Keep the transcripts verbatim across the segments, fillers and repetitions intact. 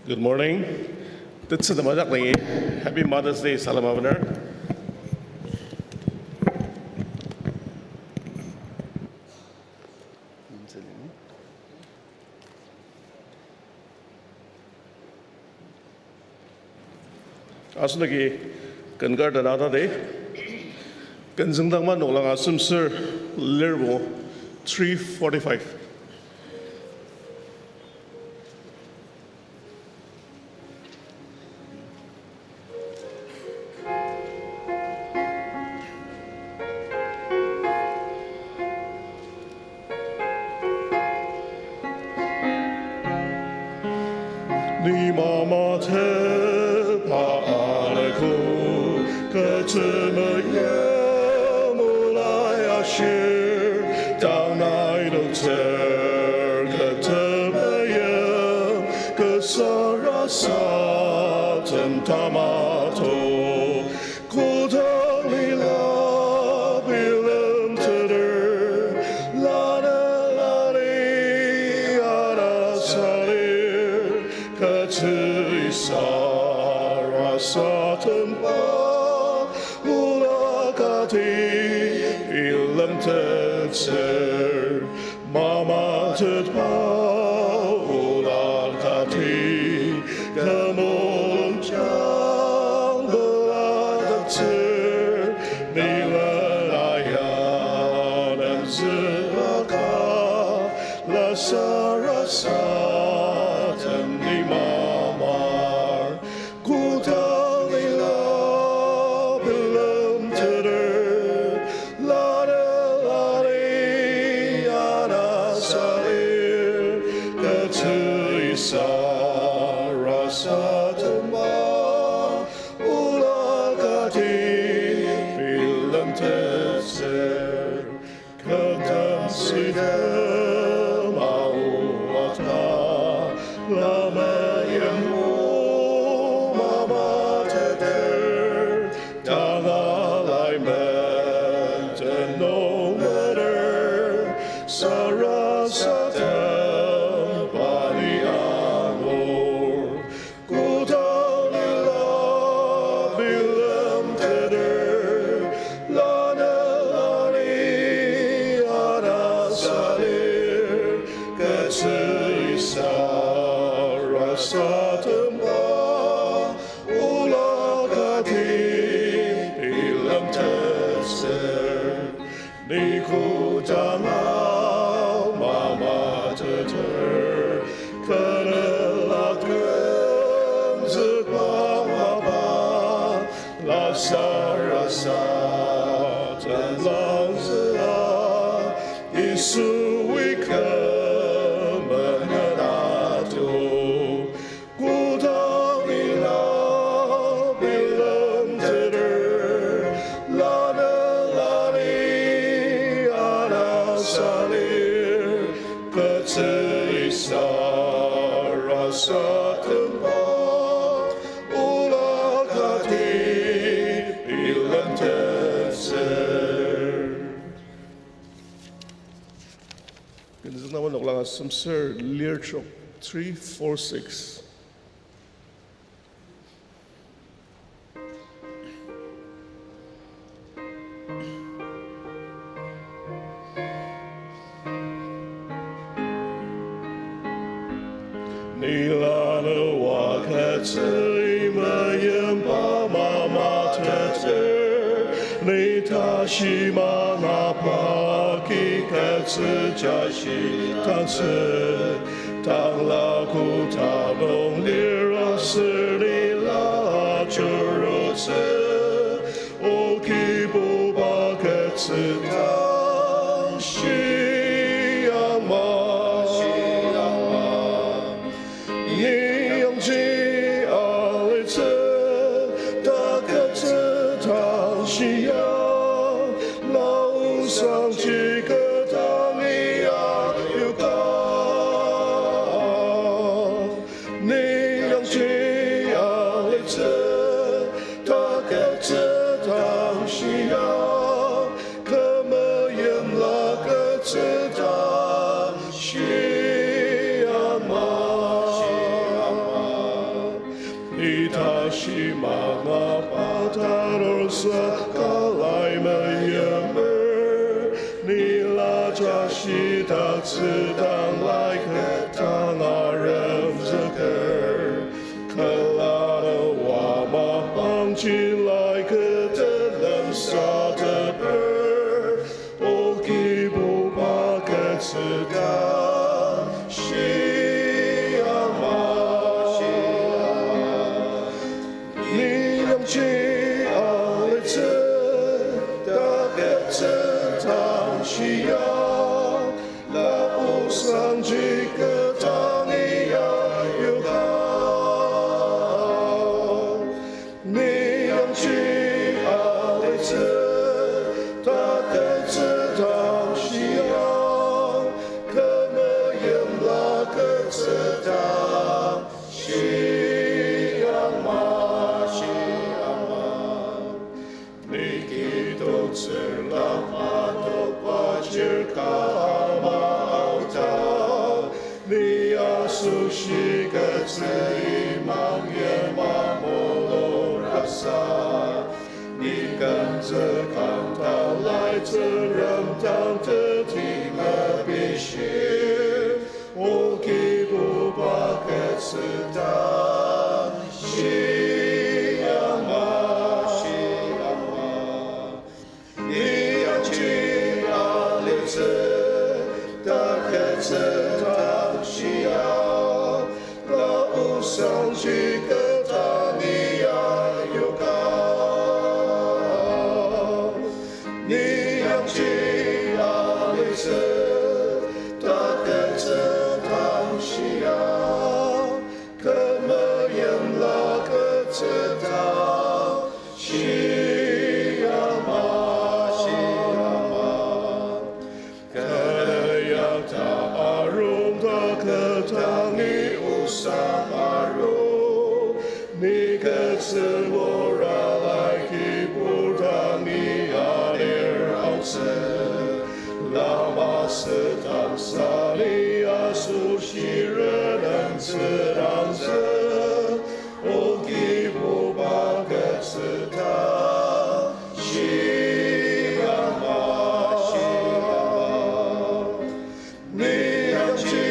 Good morning. Tetsü tema jak dangi Happy Mother's Day salem abener. Asenoki ken kar tena ta de. Ken züngdangma noklang asem ser lir bo three forty-five. Ni mama tepa aleko kü temeyim mulai ashir, tang nai nung ter kü temeyim kü sarasadem tamato. Kodang lila bilemteter, lana lani ana salir, kü tei sarasademba ola kati bilemtettsür. Mama tetba ola kati kü mulungjang belatettsür, ni lena ya nemzüaka la sarasadem ni mamar. Kodang lila bilemteter, lana lani ana salir, kü tei sarasademba ola kati bilemtettsür. Kü temsütem aoata, la meyim o mama teter, tanga lai meten nung meter, sarasadem bani angur. Kodang lila bilemteter, lana lani ana salir, kü tei sarasademba ola kati bilemtettsür. Ni kodanga mama teter, kü nela kümzük mamaba, la sarasadem langzüa, Yisui kü menen ato. Kodang lila bilemteter, lana lani ana salir, kü tei sarasademba ola kati bilemtettsür. Ken züngdangma noklang asem ser lir trok, three four six. Ni lanua kü tei meyimba mama teter, ni tashi mangaba ki kü tei jashi tatsü. Tangla kota nung lir aser ni la ajurutsü, o Kibuba kü tei dang shiangma. Ni yangji alitsü, ta kü tei dang shia, la osangji kü dang iya yuka. Ni yangji alitsü, ta kü tei dang shia, kü meyimla kü tei dang shiangma. Sa kalai meyimer, ni la jashidaktsü dang lai ketang aremzüker. Kalano wa mapangji lai ketenem sateper, O Kibuba ketsüta shiama. Ni yangji alitsü, ta ketsüta shia, la osangji ketang iyayoka. Ni yangji alitsü, ta ketsüta shia, kü meimla ketsüta shiama, shiama. Ni kidong tsürla adokba chir ka ama aotsü, ni asoshi ketsü imang yima molorasa. Ni kümzükang talai Tsüngrem dang teti mepishi, O Kibuba ketsüta shiama, shiama. Ni yangji alitsü, ta ketsüta shia, la osangji ketang iyayoka. Ni yangji alitsü, ta ketsüta shia, kü meimla ketsüta shiama, shiama. Kü yakta arungta ketangi osang aru, ni ketsü ngura lai kibur dangi anir aotsü. Lama südang sani asoshi renemtsü dangtsü, O Kibuba ketsüta shiama, shiama. Ni yangji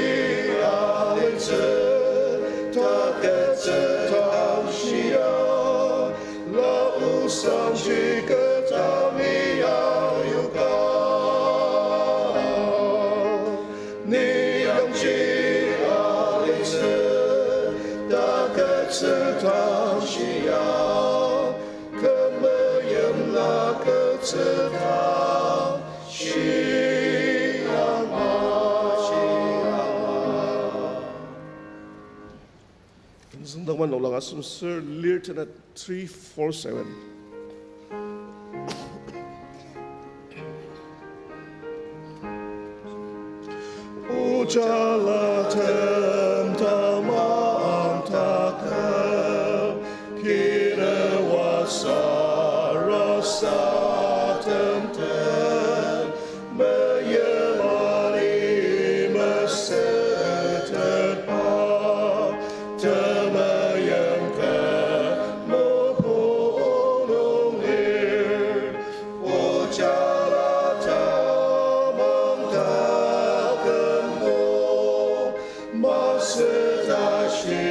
alitsü, ta ketsüta shia, la osangji ketang iyayoka. Ni yangji alitsü, ta ketsüta shia, kü meimla ketsüta shiama, shiama. Züngdangma noklang asem sür lir tenet three four seven. Ojalatem tamang taküm, kina wa sarasadem den, meyimani mesütetba, temeim kü mopo onok lir. Ojala tamang taküm nung, masü tashi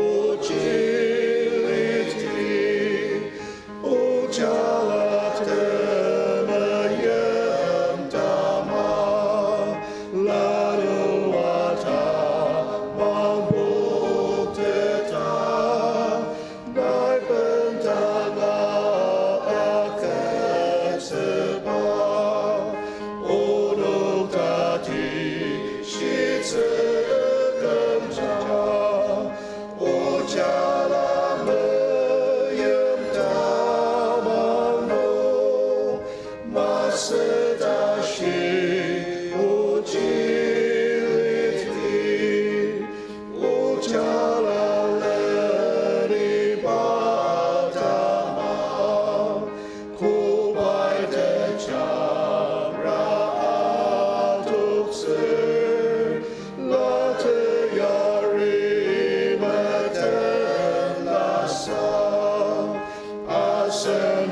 ochi liti. Ojala temeim tamang, lanu wa tamang pokteta, nai bendanga agütsüba, onok tati shitsü kümja, ojala meyim tamang nung, masü tashi ochi liti. Ojala leniba tamang, kobai tejangra adoktsür, la teyari meten lasa, asen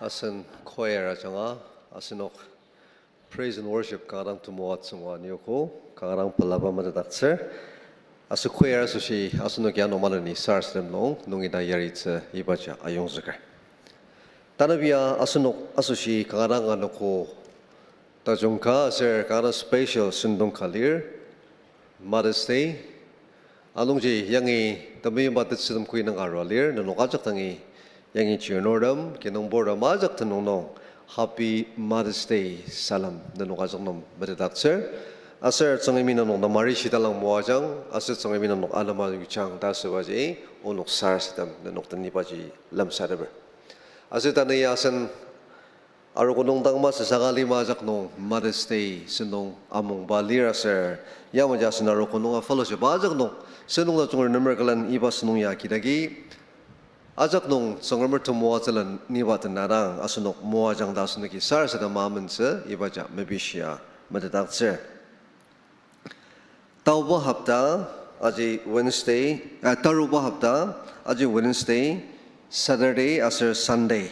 Asen choir ajanga, asenok praise and worship kanga dang temoatsü ngua niogo, kanga dang pelaba metetdaktsür. Aser choir asoshi asenoki ano maneni sarasadem nung, nungi ta yaritsü ibaji ayongzüker. Tanabia asenok asoshi kanga dang anogo tajung ka aser kanga dang special sentong ka lir, Mother's Day. Anungji yangi temeimba tetsütem koi nung arua lir, nenok ajak dangi yangi chirnurtem, kinungportem ajak tenüng nung Happy Mother's Day salem nenok ajak nung metetdaktsür. Aser Tsüngremi nenok namari shidalang moajang, aser Tsüngremi nenok alema yujang ta asübaji, onok sarasadem nenok den ibaji lemsateper. Aser tanü ya asen arogo nung dang masü saka lima ajak nung Mother's Day sentong amungba lir aser, yamaji asen arogo nunga fellowship ajak nung sentong tajung renemer külen iba sentong ya kidagi ajak nung Tsüngremer temoatsülen niba tenadang asenok moajang ta asenoki sarasadema amentsü ibaji mepishia metetdaktsür. Taoba hopta, aji Wednesday, eh, taruba hopta, aji Wednesday, Saturday aser Sunday.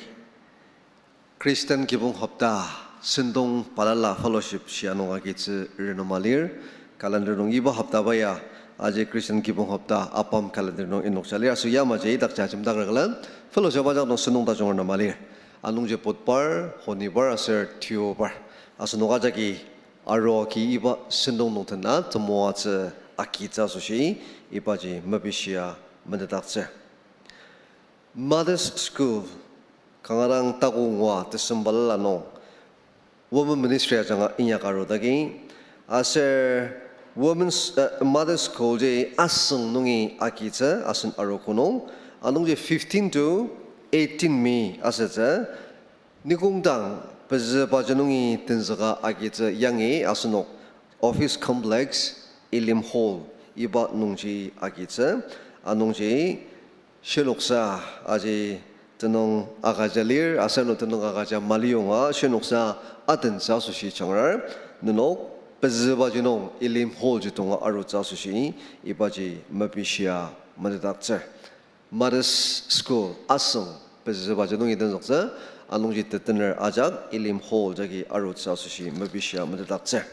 Christian kibong hopta, sentong balala fellowship shia nung agitsü renema lir, calendar nung iba hoptaba ya, aji Christian kibong hopta, ABAM calendar nung inokja lir, aser yamaji idakji ajemdaker külen, fellowship ajak nung sentong tajung renema lir. Anungji Budbar, Honibar aser Deobar. Asenok ajaki aruaki iba sentong nung tena temoatsü agitsü asoshi ibaji mepishia metetdaktsür. Mother's School, kanga dang taku ngua December la nung Women Ministry ajanga inyak arudagi, aser Women's, uh, Mother's School ji asüng nungi agitsü asen arogo nung, anungji fifteen to eighteen May asütsü, nikongdang pezübaji nungi tenzüka agitsü yangi asenok Office Complex, Elim Hall, iba nungji agitsü, anungji shinoksa aji tenüng agüja lir, aser ano tenüng agüja maliyonga shinoksa atentsü asoshi changrar, nenok pezübaji nung Elim Hall ji tonga arutsü asoshi ibaji mepishia metetdaktsür. Mother's School asüng pezübaji nungi tenzüktsü, anungji tetener ajak Elim Hall jagi arutsü asoshi mepishia metetdaktsür.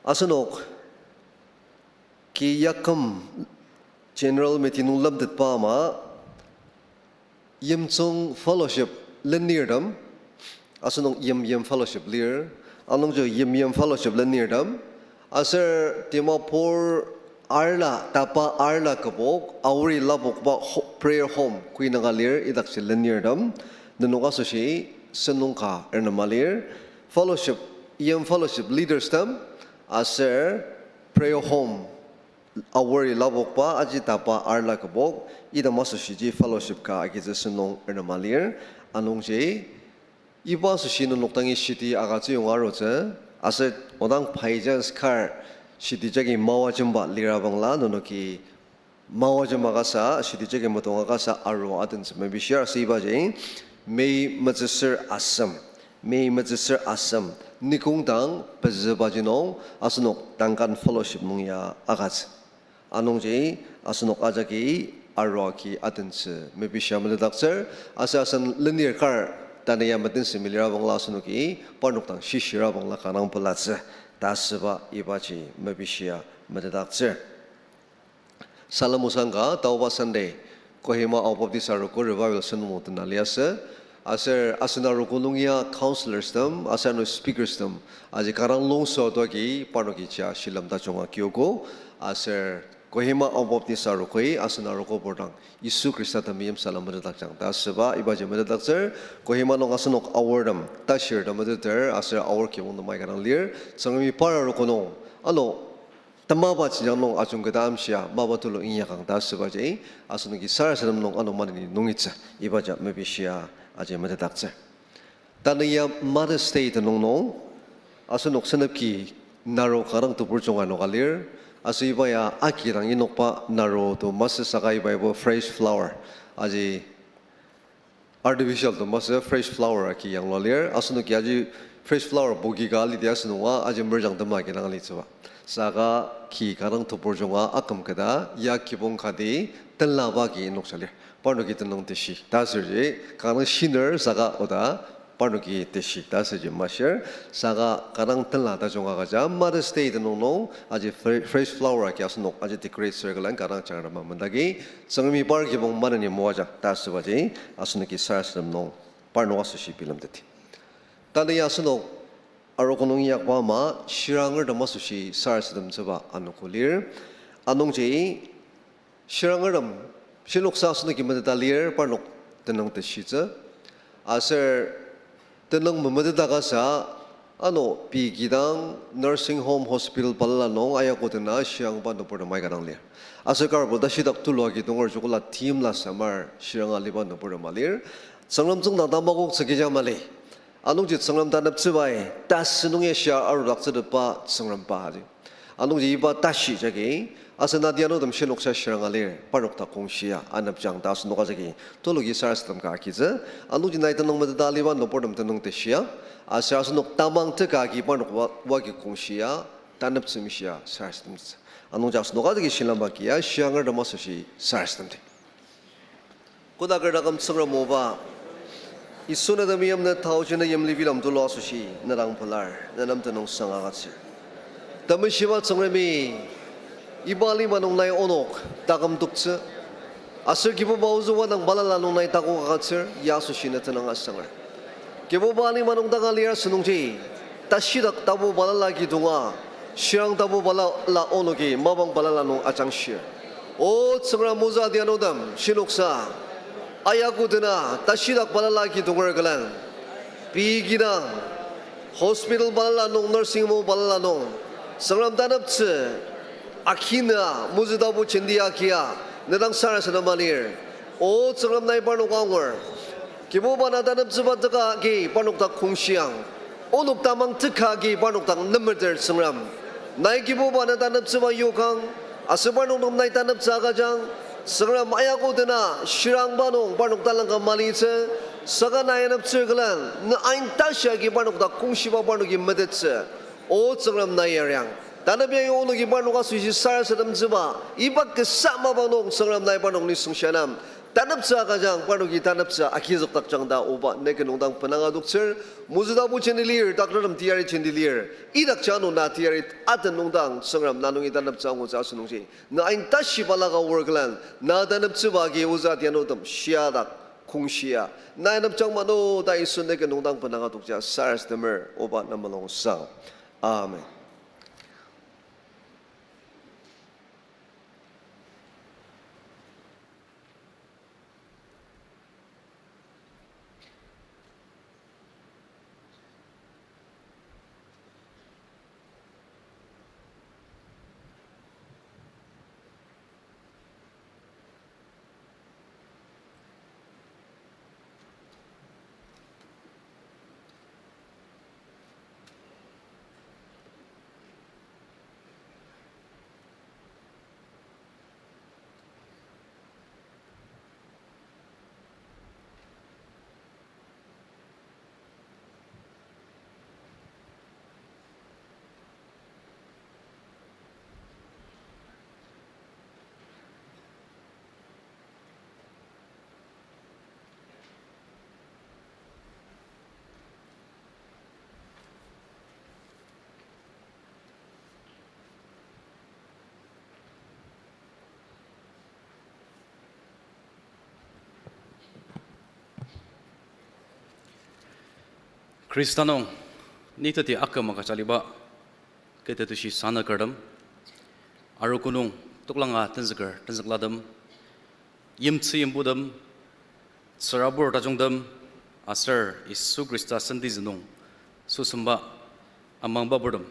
Asenok ki yaküm General Meeting nung lemtetba ama yimtsüng fellowship lenirtem, asenok yimyim fellowship lir, anungji yimyim fellowship lenirtem, aser Dimapur arla, tapa arla kübok, Aori lapokba ho-, prayer home, kuinaka lir, idakji lenirtem, nenok asoshi, sentong ka renema lir, fellowship, yim fellowship leaders tem, aser prayer home, Aori lapokba aji tapa arla kübok, item asoshiji fellowship ka agitsü sentong renema lir, anungji, iba asoshi nenok dangi shidi agütsü yonga arutsü, aser odang by chance kar shidi jagi maojemba lira bangla nenoki maojem akasa, shidi jagi metong akasa arua adentsü mepishir aser ibaji, May metsüsür asem, May metsüsür asem, nikongdang pezübaji nung, asenok Duncan Fellowship nung ya agütsü. Anungji asenok ajaki aruaki adentsü mepishia metetdaktsür, aser asen lenir kar tanü ya metensi melira bangla asenoki parnok dang shishira bangla kanga dang pelatsü ta asüba ibaji mepishia metetdaktsür. Salem osang ka, taoba Sunday, Kohima Ao Baptist Arogo Revival Sentong nung tena liasü. Aser asen arogo nung ya counsellors tem, aser ano speakers tem, aji kanga dang longsü atuaki parnoki ja shilem tajunga kiogo. Aser Kohima Ao Baptist Arogoi asen arogobur dang Yisu Khrista temeim salem metetdakjang ta asüba ibaji metetdaktsür. Kohima nung asenok aortem, tashirtem meteter, aser aor kibong temai kanga dang lir. Tsüngremi par arogo nung, ano temaba jenjang nung ajungketa amshia mapa tulu inyakang ta asübaji, asenoki sarasadem nung ano maneni nungitsü ibaji mepishia aji metetdaktsür. Tanü ya Mother's Day tenüng nung, asenok senepki naro kanga dang tebur junga inoka lir, aser iba ya aki dang inokba naro to masü saka iba ibo fresh flower. Aji artificial to masü fresh flower agi yanglua lir. Asenoki aji fresh flower pogi ka alidi asenok aji merjang tema agi dang alitsüba. Saka ki kanga tebur junga aküm keta ya kibong kati tenlaba agi noksa lir. Parnoki tenüng teshi ta asürji kanga shiner saka oda parnoki teshi ta asürji mashir. Saka kanga tenla ta junga kaja Mother's Day tenüng nung aji fre-, fresh flower agi asenok aji decorate circle an kanga jangrama mendagi Tsüngremi par kibong maneni moajang ta asübaji asenoki sarasadem nung parnok asoshi bilemteti. Tanü ya asenok arogo nung inyakba ama shirangertem asoshi sarasademtsüba anogo lir. Anungji shirangertem shinoksa asenoki meteta lir parnok tenüng teshitsü. Aser tenüng memeteta kasa ano pei kidang nursing home hospital balala nung ayakudena shirangba nüburtem aika dang lir. Aser karbo tashidak tulu agi tonger joko la team la samar shirang aliba nüburtem alir. Tsüngrem tsüngdang tamakoktsü kecha mali. Anungji Tsüngrem taneptsübai tasü nung ya shia arudaktsütetba Tsüngremba aji. Anungji iba tashi jagi, aser na tianudem shinoksa shiranga lir, parnok dak kongshia, anepjang ta asenok ajaki, tulugi sarasadem ka agitsü, anungji nai tenüng meteta aliba nüburtem tenüng teshia, aser asenok tamang teka agi parnok wa-, wagi kongshia, taneptsü mishia sarasademtsü. Anungji asenok ajaki shilem agi ya, shirangertem asoshi sarasademdi. Kodaker taküm Tsüngrem oba, Yisu ne temeim ne taoji ne yimlibi lam tulu asoshi ne dang pelar, ne nem tenüngsang agütsür. Temeshiba Tsüngremi, iba alima nung nai onok taküm toktsü, aser Kibuba ozüwa dang balala nung nai takok agütsür, ya asoshi ne tenüng asanger. Kibuba alima nung dang alir asünungji, tashidak tapu balala kidonga, shirang tapu balala onoki mapang balala nung ajangshir. O Tsüngrem ozü adianutem, shinoksa, ayakudena tashidak balala kidonger külen, pei kidang, hospital balala nung, nursing home balala nung, Tsüngrem taneptsü akina, mozü tapu jenti akia, ne dang sarasadema lir. O Tsüngrem nai parnok angur. Kibuba na taneptsüba teka agi parnok dak kongshiang. Onok tamang teka agi parnok dak nemeter Tsüngrem. Nai Kibuba na taneptsüba yokang, aser parnok nem nai taneptsü agüjang, Tsüngrem ayakudena shirangba nung parnok talangka malitsü, saka nai aneptsür külen, na ain tashi agi parnok dak kongshiba parnoki metettsü. O Tsüngrem nai yariang. Tanep yangi onoki parnok asoshi sarasademtsüba, iba kasa mapang nung Tsüngrem nai parnok nisung shanam taneptsü agüjang, parnoki taneptsü agizükdakjang ta oba neke nungdang penang adoktsür, mozü tapu jenti lir, doctortem teyari jenti lir, idakji ano na teyari aten nungdang Tsüngrem na nungi taneptsü angutsü asünungji. Na ain tashi balaka aor külen, na taneptsüba agi ozü adianutem shiadak kongshia. Na anepjang mano ta Yisu neke nungdang penang adokja sarasademer oba na mulungsang. Amen. Khrista nung niteti aküm agüja aliba kü tetushi sanakertem, arogo nung toklanga tenzüker tenzüklatem, yimtsü yimbutem, tsürabur tajungtem, aser Yisu Khrista sentizü nung süsemba amangba purtem,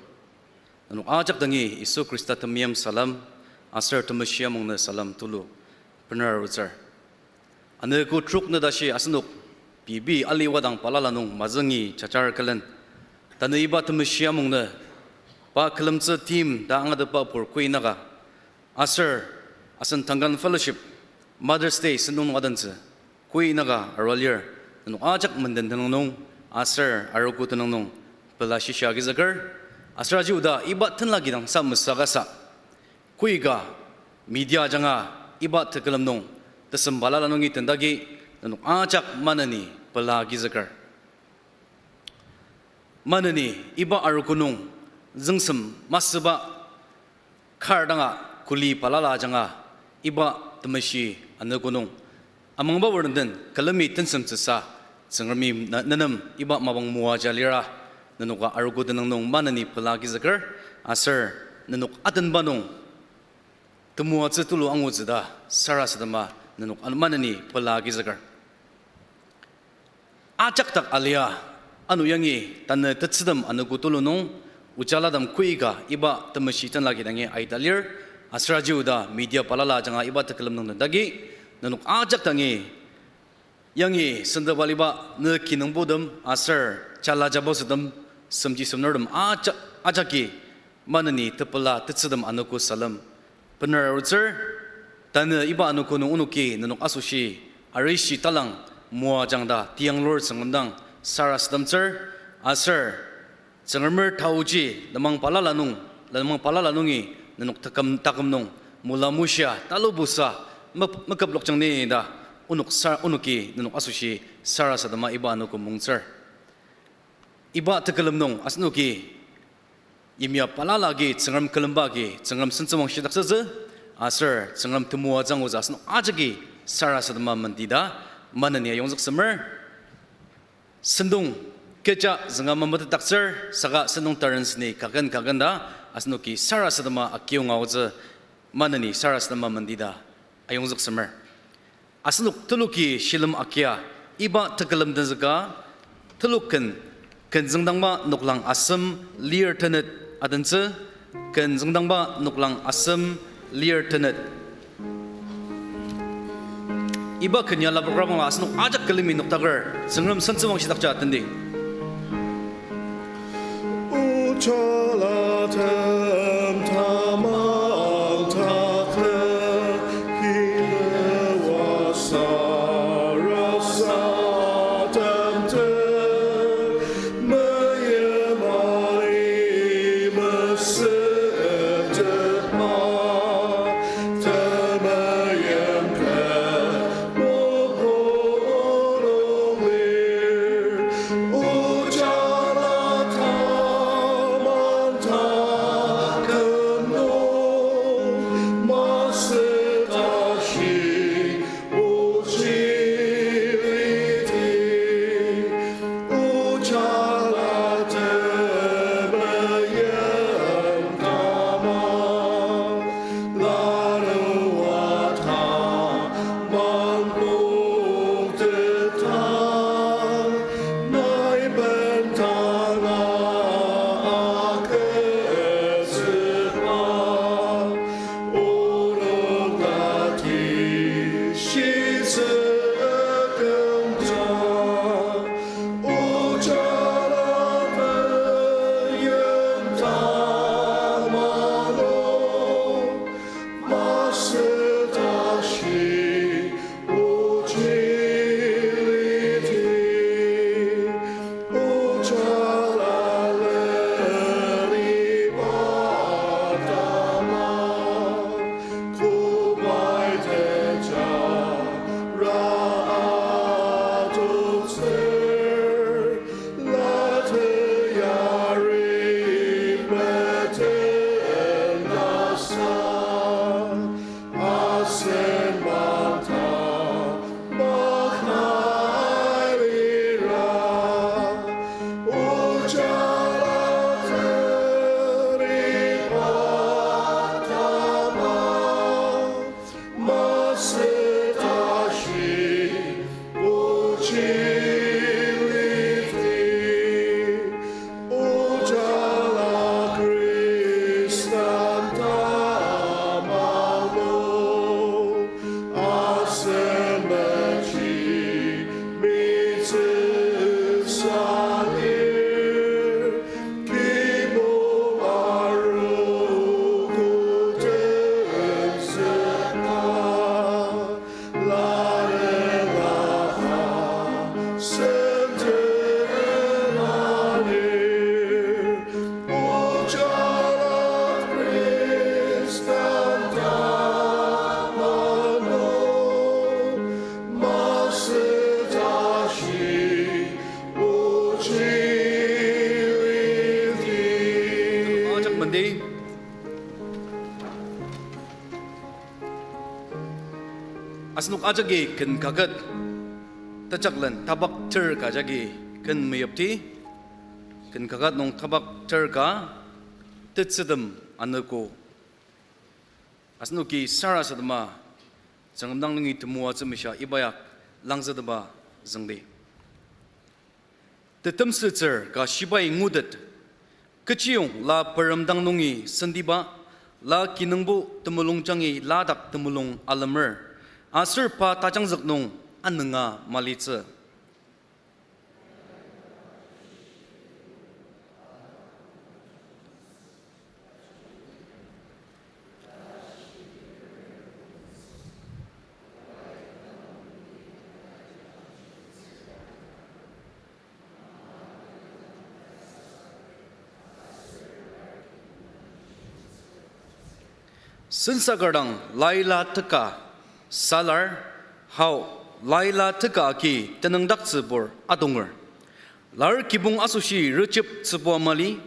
nenok ajak dangi Yisu Khrista temeim salem aser temeshi amungnü salem tulu bener arutsür. Anogo trok nü tashi asenok pei pei aliwadang balala nung mazüngi jajar külen, tanü iba temeshi amungnü pa külemtsü team ta angatetba pur kuinaka, aser asen Duncan Fellowship Mother's Day sentong nung adentsü, koi naka arua lir, nenok ajak menden tenüng nung, aser arogo tenüng nung, pela shishia agizüker, aser aji oda iba tenla kidang sa mesü kasa, koi ka media ajanga iba tekülem nung, tesem balala nungi tendagi, nenok ajak maneni pela agizüker. Maneni iba arogo nung züngsem masüba kar danga kuli balala ajanga iba temeshi anogo nung amangba wurden külemi tensemtsüsa Tsüngremi na-, nenem iba mapang moaja lira nenoka arogo tenüng nung maneni pela agizüker aser nenok atenba nung temoatsü tulu angutsü ta sarasadema nenok an-, maneni pela agizüker. Ajak dak alia, ano yangi tanü tetsütem anogo tulu nung, ojalatem koi ka iba temeshi tenla kidangi aita lir, aser aji oda media balala ajanga iba tekülem nung tendagi, nenok ajak dangi yangi sendaba liba ne kinungpotem aser jala jabasotem, semji semnurtem ajak, ajaki maneni tepela tetsütem anogo salem bener arutsür. Tanü iba anogo nung onoki nenok asoshi arishi talang moajang ta tiyanglur Tsüngrem dang sarasademtsür, aser Tsüngremer taoji lenmang balala nung, lenmang balala nungi nenok taküm, taküm nung mula mushia talubusa mep-, meküplokjang ni ta onok sa-, onoki nenok asoshi sarasadema iba anogo mungtsür. Iba tekülem nung asenoki yimya balala agi Tsüngrem külemba agi Tsüngrem sentsüwang shidaktsütsü, aser Tsüngrem temoatsü angutsü asenok ajaki sarasadema mendita maneni ayongzüksemer. Sentong kecha zünga mametetdaktsür saka sentong taren seni kaken kaken ta asenoki sarasadema akiyonga aotsü maneni sarasadema mendita ayongzüksemer. Asenok teloki shilem akia, iba tekülem tenzüka, telok ken, ken züngdangba noklang asem lir tenet adentsü, ken züngdangba noklang asem lir tenet. Iba ken yala program nung asenok ajak külemi noktaker, Tsüngrem sentsüwang shidakja atending. Ojalatem tamang takte, hinoa sarasademte, meyimali mesütetba, temeim ken mokolong lir, ojala tamang takte. Asenok ajaki ken kaket, tejaklen tapak ter ka jagi ken meyipti, ken kaket nung tapak ter ka, tetsütem anogo. Asenoki sarasadema, Tsüngrem dang nungi temoatsü meshia iba ya langzütema züngdi. Tetemsütsür ka shibai ngutet, kechiyong la peremdang nungi sentiba, la kinungbo temulungjangi ladak temulung alemer, aser pa tajangzük nung anünga malitsü. Sensaker dang laila teka salar, hao, laila teka agi tenüngdaktsübur adonger. Lar kibong asoshi rechep tsübua mali,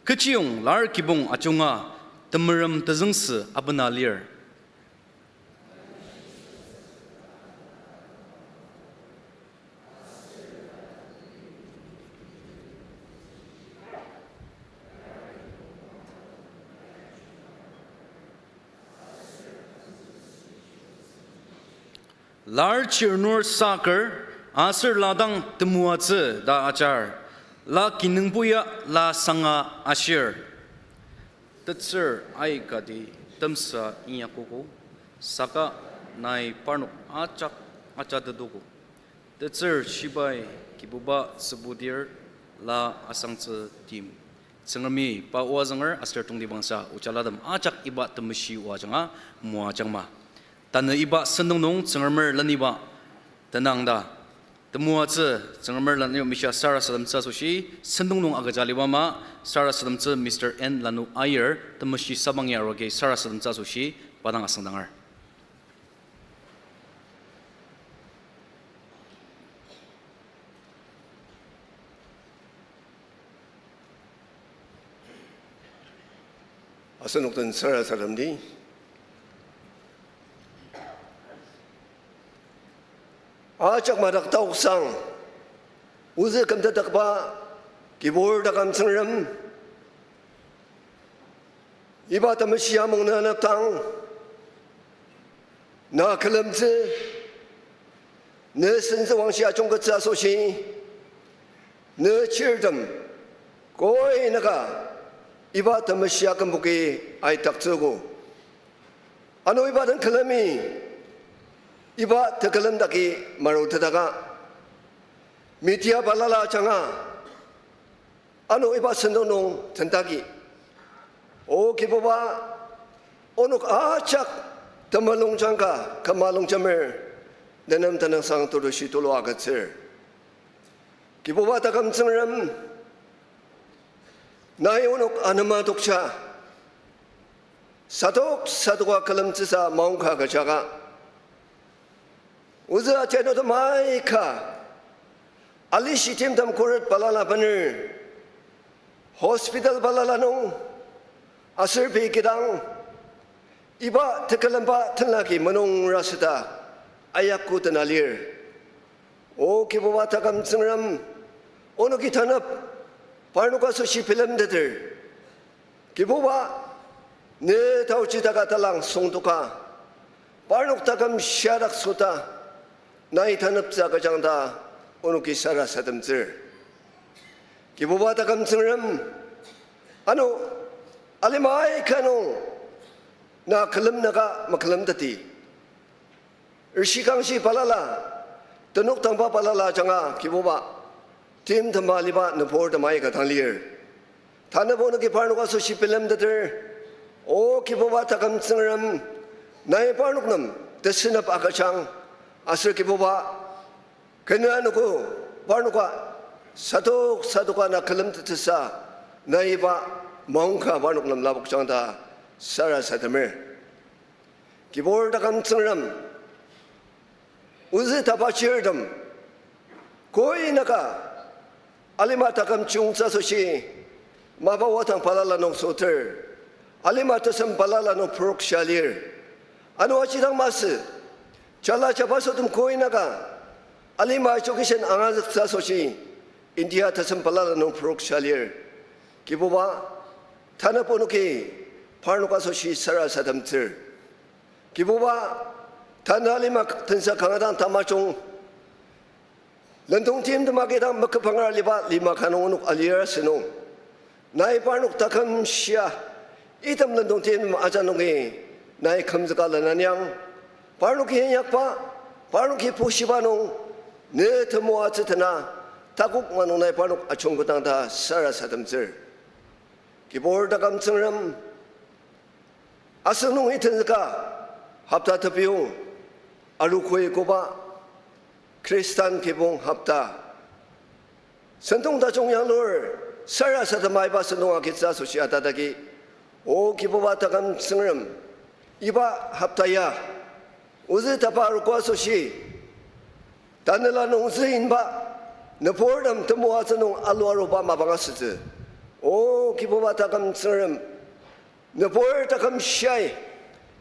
kechiyong lar kibong ajunga temerem tezüngsü abena lir. Lar chirnur saker, aser la dang temoatsü ta ajar, la kinungbo ya la sanga ashir. Tetsür aikati temsa inyakogo, saka nai parnok ajak ajatedogo. Tetsür shibai Kibuba tsübudir la asangtsü tim. Tsüngremi pa oa zünger aser tongtibangsa ojalatem ajak iba temeshi oa ajanga moajangma. Tanü iba sentong nung Tsüngremer leniba tenangta temoatsü Tsüngremer leniba mishia sarasademtsü asoshi sentong nung agüja aliba ama sarasademtsü Mister N Lanu Aier temeshi sabang ya arogi sarasademtsü asoshi pa dang asüngdanger. Asenok den sarasademdi. Ajak madak taoksang, ozü kümtetdakba, Kibur taküm Tsüngrem, iba temeshi amung na anepdang, na külemtsü, ne sentsü wangshi ajungkettsü asoshi, ne chirtem, koi naka, iba temeshi akümbuki aidaktsüogo. Ano iba den külemi, iba tekülem daki marutetaka, media balala ajanga, ano iba sentong nung tendagi. O Kibuba, onok ajak temulungjang ka küma longjemer, nenem tenüngsang tetushi tulu agütsür. Kibuba taküm Tsüngrem, nai onok anema tokja, sadok sadoka külemtsüsa maongka agüjaka. Ozü atenütem aika, alishi timtem khuret balala bener, hospital balala nung, aser pei kidang, iba tekülemba tenlaki menungra süta, ayakko tena lir. O Kibuba taküm Tsüngrem, onoki tanep, parnok asoshi bilemteter. Kibuba, ne taochi taka talang süngdoka, parnok taküm shiadak süta, nai taneptsü agüjang ta, onoki sarasademtsür. Kibuba taküm Tsüngrem, ano, alima aika nung, na külemnüka mekülemteti. Rishikangshi balala, tenük tangba balala ajanga Kibuba, timtem aliba nüburtem aika dang lir. Tanübo onoki parnok asoshi bilemteter, O Kibuba taküm Tsüngrem, nai parnok nem tesünep agüjang, aser Kibuba, kena anogo, parnoka, sadok sadoka na külemtettsüsa, nai iba maongka parnok nem lapokjang ta sarasademer. Kibur taküm Tsüngrem, ozü tapachirtem, koi naka, alima taküm chiyungtsü asoshi, mapa wadang balala nung süter, Alima tesem balala nung purokshia lir. Ano aji dang masü, jala jabaso tem koinaka, alima education angazüktsü asoshi, India tesem balala nung purokshia lir. Kibuba, tanü onoki parnok asoshi sarasademtsür. Kibuba, tanü alima tensa kanga dang tamajung, lendong timtem agi dang meküpanger aliba lima ka nung onok alir asünung, nai parnok taküm shia, item lendong timtem aja nungi nai kümzüka lenaniang, parnoki inyakba, parnoki pushiba nung, ne temoatsü tena, takok ma nung nai parnok ajungketang ta sarasademtsür. Kibur taküm Tsüngrem, asünung itenzüka hopta tepiyong arogoi koba Khristan kibong hopta sentong tajung yanglur sarasadema iba sentong agitsü asoshi atatagi, O Kibuba taküm Tsüngrem, iba hopta ya ozü tapa arogo asoshi, tanela nung ozü inba nüburtem temoatsü nung alu aruba mapang asütsü. O Kibuba taküm Tsüngrem, nübur taküm shiai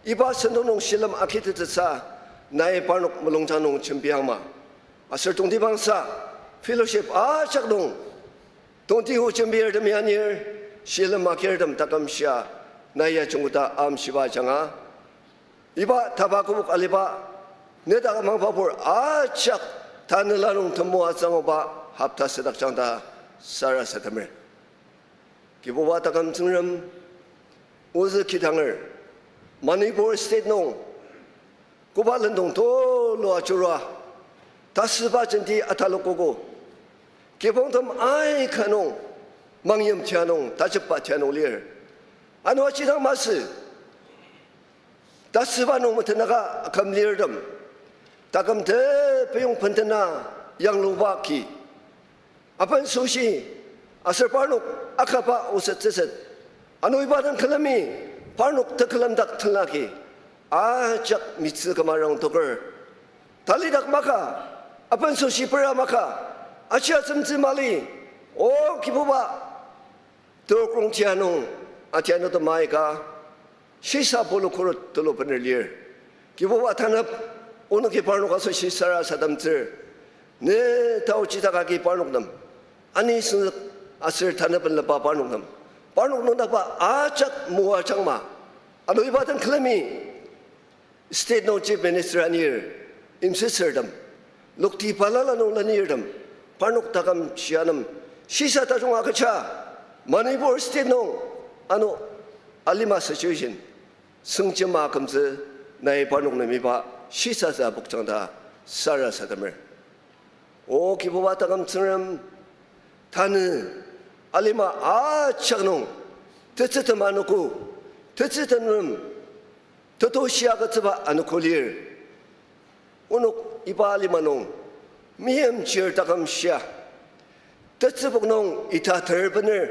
iba sentong nung shilem agitettsüsa nai parnok mulungjang nung jembiangma. Aser tongtibangsa fellowship ajak nung tongti o jembirtem yanir, shilem agirtem taküm shia nai ya jungketa amshiba ajanga, iba tapa kübok aliba ne dak amangba pur ajak tanela nung temoatsü anguba hopta südakjang ta sarasademer. Kibuba taküm Tsüngrem, ozü kidanger Manipur state nung koba lendong tulu ajurua tasüba jenti atalokogo, kibongtem aika nung mangyim tia nung tajepba tia nung lir. Ano aji dang masü, tasüba nung metenaka akümlirtem, taküm tepeyong bendena yangluba ki, aben süshi, aser parnok akaba osettsüset, ano iba den külemi parnok tekülem dak tenlaki ajak mitsü küma rangtoker. Talidak maka, aben süshi pera maka, aji asemtsü mali, O Kibuba, terokrong tia nung, atianu temaika shisa pulu khuret tulu bener lir. Kibuba tanep, onoki parnok asoshi sarasademtsür. Ne taochi dak agi parnok nem ani süngzük aser tanepen leba parnok nem, parnok nüngdakba ajak moajangma. Ano iba den külemi state nung chief minister anir, imsüsürtem, lokti balala nung lenirtem, parnok taküm shia nem shisa tajung agüja, Manipur state nung ano alima situation süngjema akümtsü, nai parnok nem iba shisatsü apokjang ta sarasademer. O Kibuba taküm Tsüngrem, tanü alima ajak nung tetsütem anogo, tetsütem nem teto shia agütsüba anogo lir. Onok iba alima nung meimchir taküm shia, tetsübok nung ita ter bener,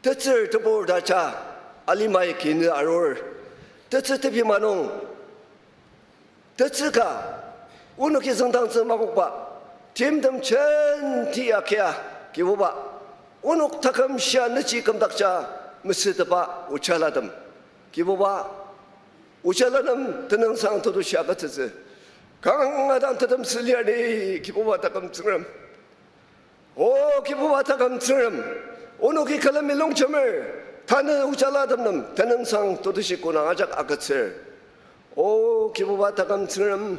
tetsür tebur ta ja alimai kinü arur, tetsü tepima nung tetsü ka onoki züngdangtsü makokba timtem jenti akia, Kibuba, onok taküm shia nüji kümdakja mesütepa ojalatem, Kibuba, ojalatem tenüngsang tetushi agütsütsü. Kanga dang tetemsü lir ni, Kibuba taküm Tsüngrem. O Kibuba taküm Tsüngrem, onoki külemi longjemer, tanü ojalatem nem tenüngsang tetushi konang ajak agütsür. O Kibuba taküm Tsüngrem,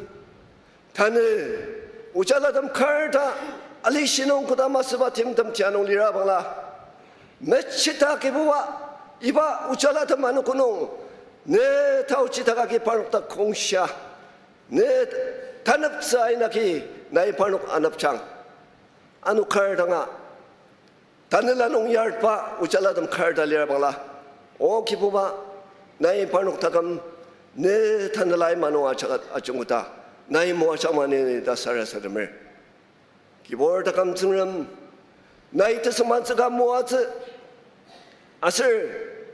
tanü ojalatem kar ta alishi nung koda masüba timtem tia nung lira bangla, mechita Kibuba, iba ojalatem anogo nung ne taochi dak agi parnok dak kongshia, ne taneptsü aina agi nai parnok anepjang. Ano kar danga tanela nung yartba ojalatem kar ta lira bangla, O Kibuba, nai parnok taküm ne tanela ima nung ajak ajungketa nai moajangma ni ta sarasademer. Kibur taküm Tsüngrem, nai tesüngmangtsüka moatsü, aser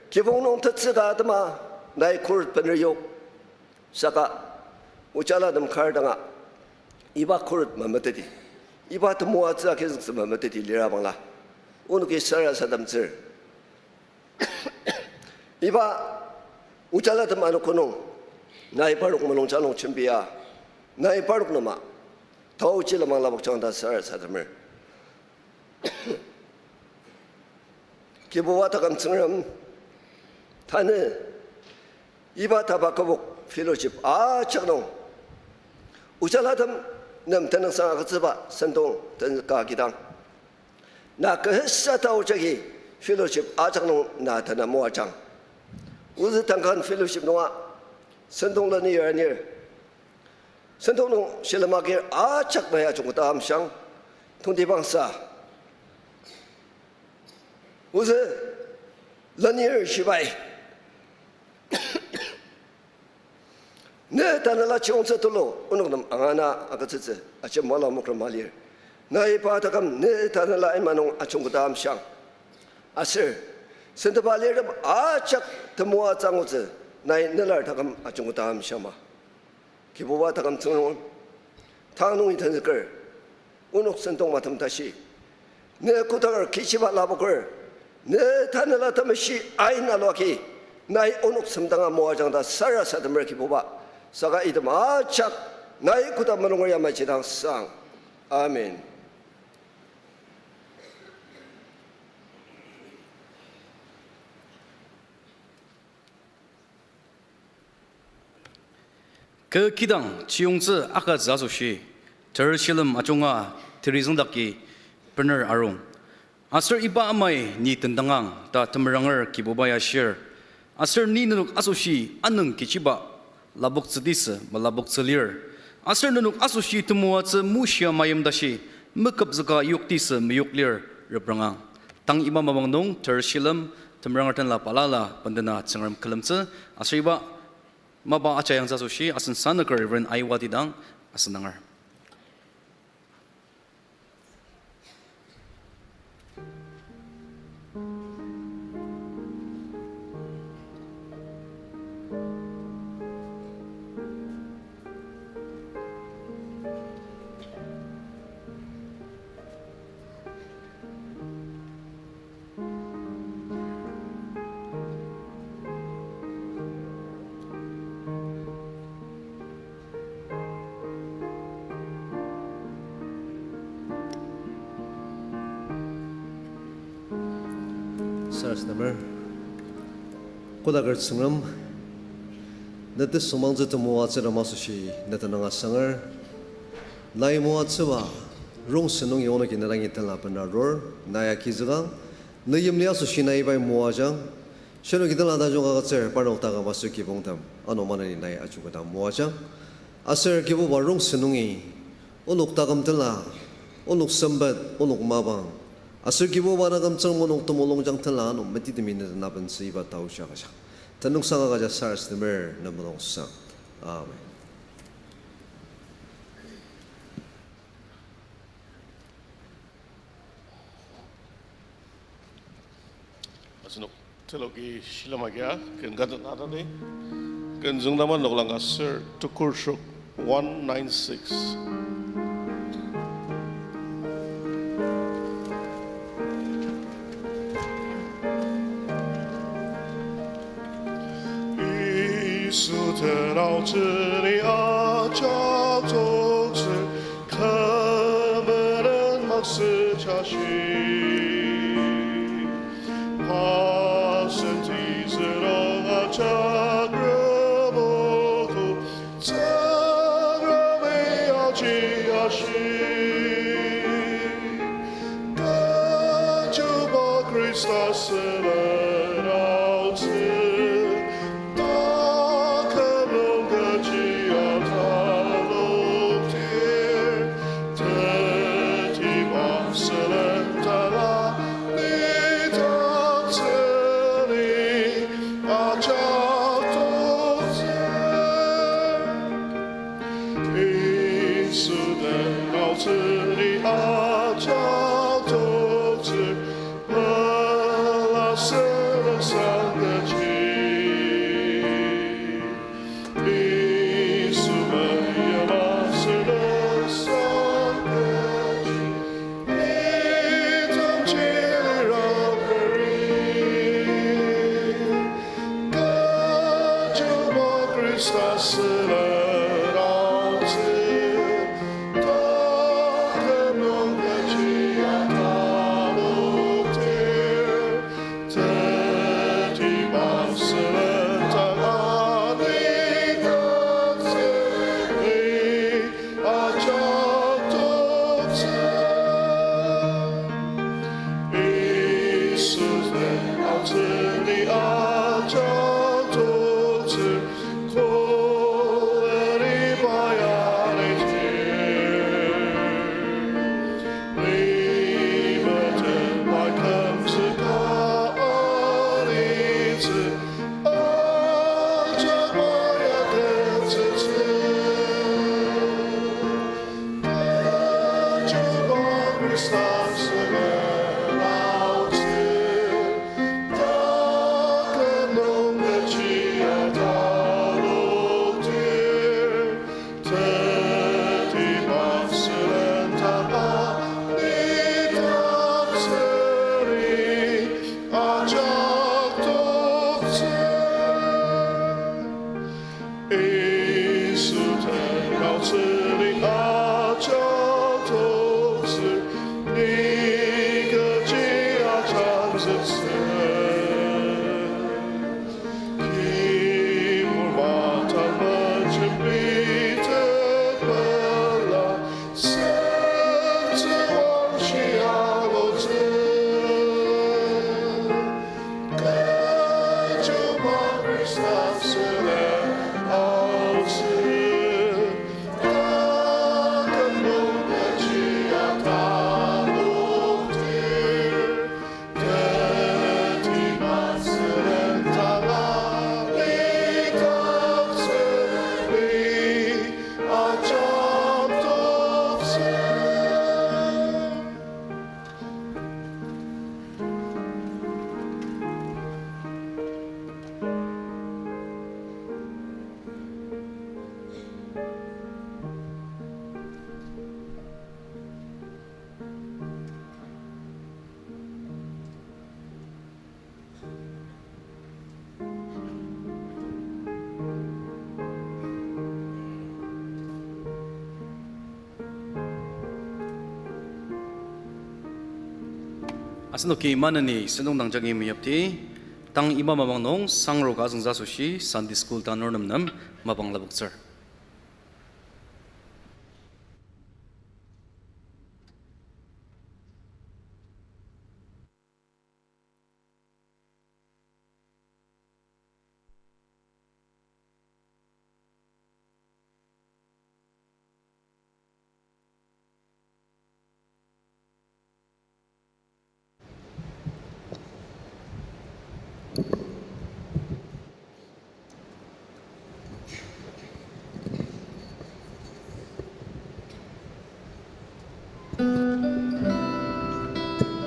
kibong nung tetsüka atema nai khuret bener yok. Saka ojalatem kar danga iba khuret memeteti, iba temoatsü agizüktsü memeteti lira bangla, onoki sarasademtsür. Iba ojalatem anogo nung, nai parnok mulungjang nung jembia, nai parnok nem a, taoji lenmang lapokjang ta sarasademer. Kibuba taküm Tsüngrem, tanü iba taba kübok fellowship ajak nung, ojalatem nem tenüngsang agütsüba sentong tenka kidang, na kasa taoji agi fellowship ajak nung na tanü moajang. Ozü tangkan fellowship nunga sentong lenir anir, sentong nung shilem agir ajak nai ajungketa amshiang, tongtibangsa. Ozü lenir shibai, ne tanela chiyongtsü tulu onok nem angana agütsütsü ajemola mokra malir. Nai pa taküm ne tanela ima nung ajungketa amshiang. Aser sentepa lirtem ajak temoatsü angutsü, nai nelar taküm ajungketa amshiangma. Kibuba taküm Tsüngrem, tang nungi tenzüker, onok sentong matem tashi ne kodanger kechiba lapoker, ne tanela temeshi aina luaki, nai onok semdanga moajang ta sarasademer Kibuba. Saka item ajak nai koda mulunger yamaji dang sang. Amen. Kü kidang chiyongtsü akatsü asoshi, ter shilem ajunga terizüngdaki bener arung. Aser iba amai ni tendangang ta temeranger Kibubai ashir. Aser ni nenok asoshi anüng kechiba lapoktsütisü malapoktsü lir. Aser nenok asoshi temoatsü mushia mayim tashi meküpzüka yoktisü meyok lir reprangang. Tang iba mapang nung ter shilem temeranger tenla balala bendena Tsüngrem külemtsü. Aser iba mapa ajayangtsü asoshi asen sanaker Reverend Aiwati dang asendanger. Sarasademer, kodaker Tsüngrem, ne tesüngmangtsü temoatsü nem asoshi ne tenüng asanger. Nai moatsüba rongsen nungi onoki ne dangi tenla bena arur, nai agizükang, ne yimli asoshi nai ibai moajang, shinoki tenla tajung agütsür parnok taküm aser kibongtem, ano maneni nai ajungketa moajang. Aser Kibuba rongsen nungi, onok taküm tenla, onok sempet, onok mapang, aser Kibuba taküm Tsüngrem onok temulungjang tenla ano metitemi ne den abentsü iba taoji agüjang. Tenüngsang agüja sarasademer ne mulungsang. Amen. Asenok teloki shilem agia, ken katet atadi. Ken züngdama noklang aser tukur trok one nine six. Yisu tenaotsü ni ajak toktsür, kü menen maktsü jashi. Asen tizü nung ajak rümogo, Tsüngremi aji ashi. Kechiba Khrista sülen aotsü, taküm nung kechi ataloktir, tetiba sülen tala ni taktsüni ajak toktsür. Yisu tenaotsü ni ajak toktsür, mela sülen sangkechi. Yisu meyima sülen sangkechi, item chilira peri. Yisu tenüngsang ajak toktsü, ni kechi ajak zütsü. Kibur wata mejembi tepela, süktsü wangshi alutsü. Asenoki maneni sentong dangjangi meyipdi, tang iba mapang nung sangro ka azüngtsü asoshi Sunday school tanur nem nem mapang lapoktsür.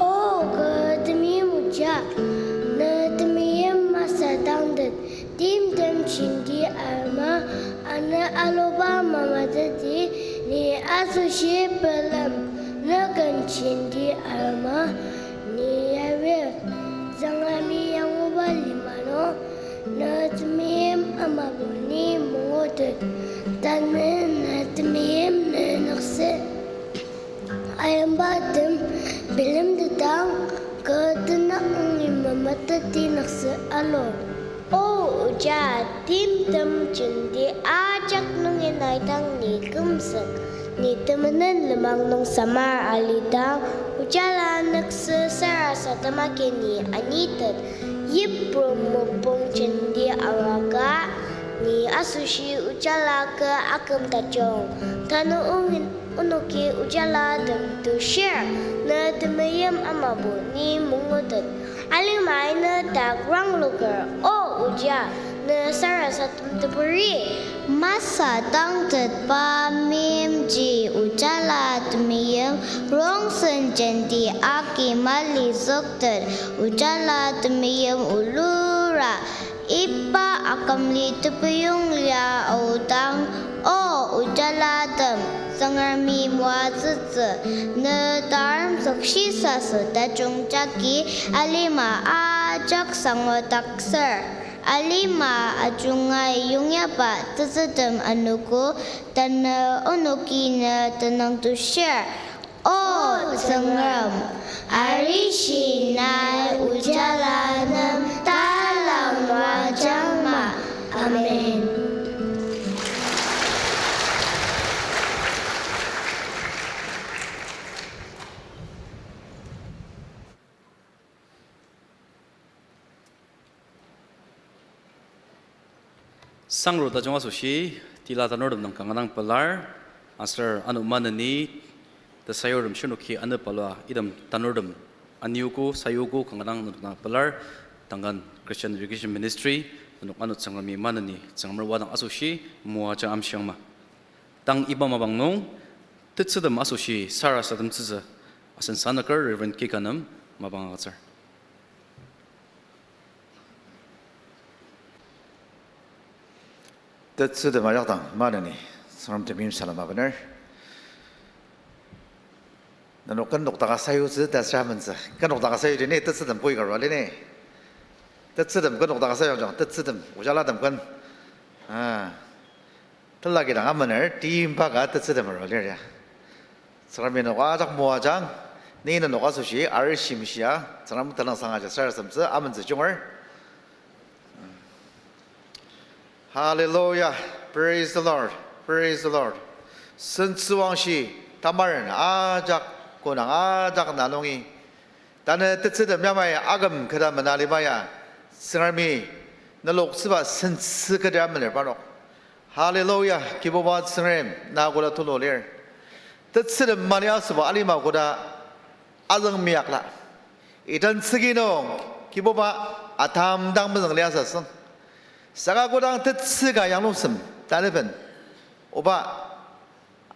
O kü temeim oja, ne temeim masatangtet, timtem jenti arema, ano aluba mamateti, ni asoshi pelem, ne ken jenti arema, ni yari, Tsüngremi yanguba lima nung, ne temeim amabo ni mangutet, tanü ne temeim ne nükse. Ayimbatem bilemtetang, kü tenük nungi mamateti nükse alu. O oja, timtem jenti ajak nungi nai dang ni kümzük. Ni temenen lenmang nung samar alidang, ojala nükse sarasadem agi ni anitet. Yipru mopung jenti araka, ni asoshi ojala kü aküm tajung. Tanü ongin onoki ojalatem tushir, ne temeim amabo ni mangutet. Alimai ne dak rangloker, O oja, ne sarasadem teperi. Masatangtetba meimji ojala temeim, rongsen jenti agi malizüktet, ojala temeim ulura, iba akümli tepeyong lia aodang, O ojalatem, Tsüngremi moatsütsü, ne taremzük shisasü tajung jagi alima ajak sangotakser. Alima ajunga yongyaba tetsütem anogo, tanü onoki ne tenüng tushir. O Tsüngrem, arishi nai ojala nem talang moajangma. Amen. Sangro tajung asoshi, tila tanurtem nung kanga dang pelar, aser ano maneni, tesayurtem shirnoki ano palua, item tanurtem, aniogo, sayogo, kanga dang nenok dang pelar, Tangan Christian Education Ministry, nenok ano Tsüngremi maneni, Tsüngremer wadang asoshi, moaja amshiangma. Tang iba mapang nung, Tetsütem asoshi sarasademtsütsü asen sanaker Reverend Kika nem mapang agütsür. Tetsütem ajak dang maneni Tsüngrem temeim salem abener. Nenok ken nokdaka sayutsü ta sür amentsü. Ken nokdaka sayuji ni tetsütem koi ka arua lir ni. Tetsütem ken nokdaka sayuang jang, tetsütem ojalatem ken. Ah. Tela kidang amener, timba ka tetsütem arua lir ya. Tsüngremi nenok ajak moajang, ni nenok asoshi arishi meshia, Tsüngrem tenüngsang aja sarasademtsü amentsü junger. Hallelujah. Praise the Lord. Praise the Lord. Sentsüwangshi tamaren ajak konang ajak na nungi. Tanü tetsütem yamai aküm keta mena liba ya, Tsüngremi neloktsüba sentsü keta mener parnok. Hallelujah, Kibuba Tsüngrem, na koda tulu lir. Tetsütem mali asüba alima koda azüng meyakla. Identsüki nung, Kibuba atam dang mezüng liasü asüng. Saka kodang tetsü ka yanglusem, tanüben. Oba,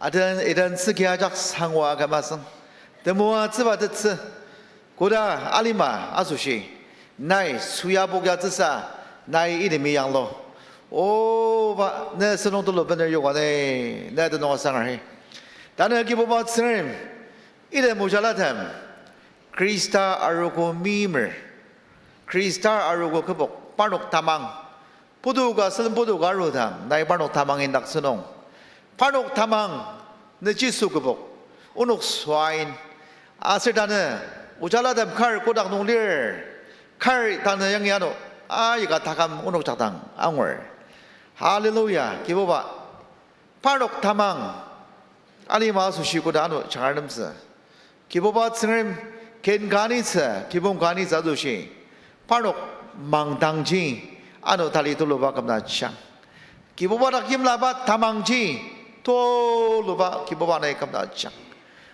aden, identsüki ajak sangwa ka masüng. Temoatsüba tetsü. Koda alima asoshi. Nai suya pokyatsüsa, nai inemi yanglu. Oba, ne senung tulu bener yoka ne, ne tenung asangar he. Tanü Kibuba Tsüngrem, ide mojalatem, Khrista arogo meimer, Khrista arogo kübok, parnok tamang, putu ka, selen putu ka arudang, nai parnok tamang indaktsü nung. Parnok tamang, ne Jisu kübok, onok süain. Aser tanü, ojalatem kar kodak nung lir, kar tanü yangi ano, aika takam onok jakdang angur. Hallelujah, Kibuba. Parnok tamang, alima asoshi koda ano jangar nemtsü. Kibuba Tsüngrem ken ka anitsü, kibong ka anitsü asoshi. Parnok mangdangji ano tali tuluba kümdaktsüang. Kibuba dak yimlaba tamangji tuluba Kibuba nai kümdaktsüang.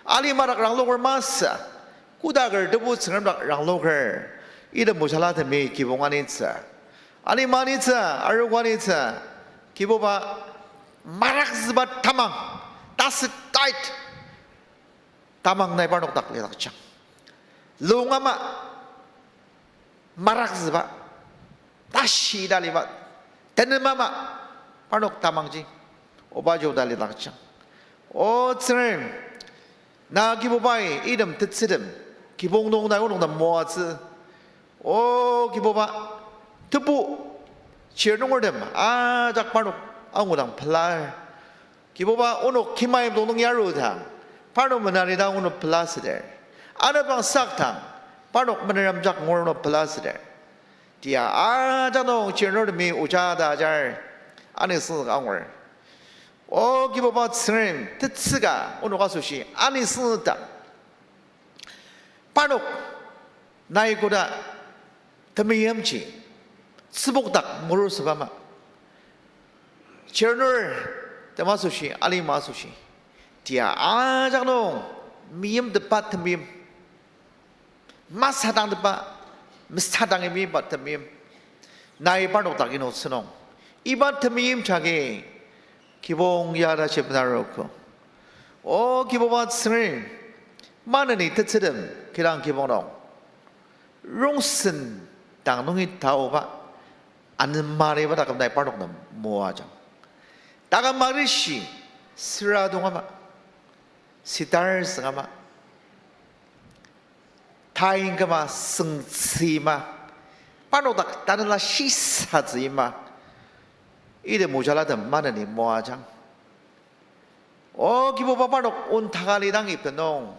Alima dak rangloker masü, kodaker tebu Tsüngrem dak rangloker. Ida mojalatemi kibong anitsü. Alima anitsü, arogo anitsü, Kibuba marakzüba tamang, tasütait tamang nai parnok dak lidaktsüang. Lung ama marakzüba, tashi taliba, tenem ama parnok tamangji, oba jota lidaktsüang. O Tsüngrem, na Kibubai item tetsütem, kibong nung nai onok nem moatsü. O Kibuba, tebu chir nungertem ajak parnok angudang pelar. Kibuba onok kimaim dong nung yarudang, parnok menari dang onok pelasüder. Anepang sakdang, parnok menerem jak ngur onok pelasüder. Tia ajak nung chir nungertemi oja ta ajar, anisüng angur. O Kibuba Tsüngrem, tetsüka onok asoshi anisüngdak. Parnok nai koda temeimji tsübokdak murusüba ama. Chirnur tema asoshi, alima asoshi. Tia ajak nung meimtepa temeim. Masadangtepa, masadangi meimba temeim. Nai parnok dak inotsü nung. Iba temeim jagi kibong ya ta shipnarogo. O Kibuba Tsüngrem, maneni tetsütem kidang kibong nung rongsen dang nungi taoba, anemariba taküm nai parnok nem moajang. Taküm marishi süra dong ama, sitar süng ama, tain küma süngtsü ma, parnok dak tanela shisatsü ma, ide mojalatem maneni moajang. O Kibuba parnok ontaka lidang ibenung,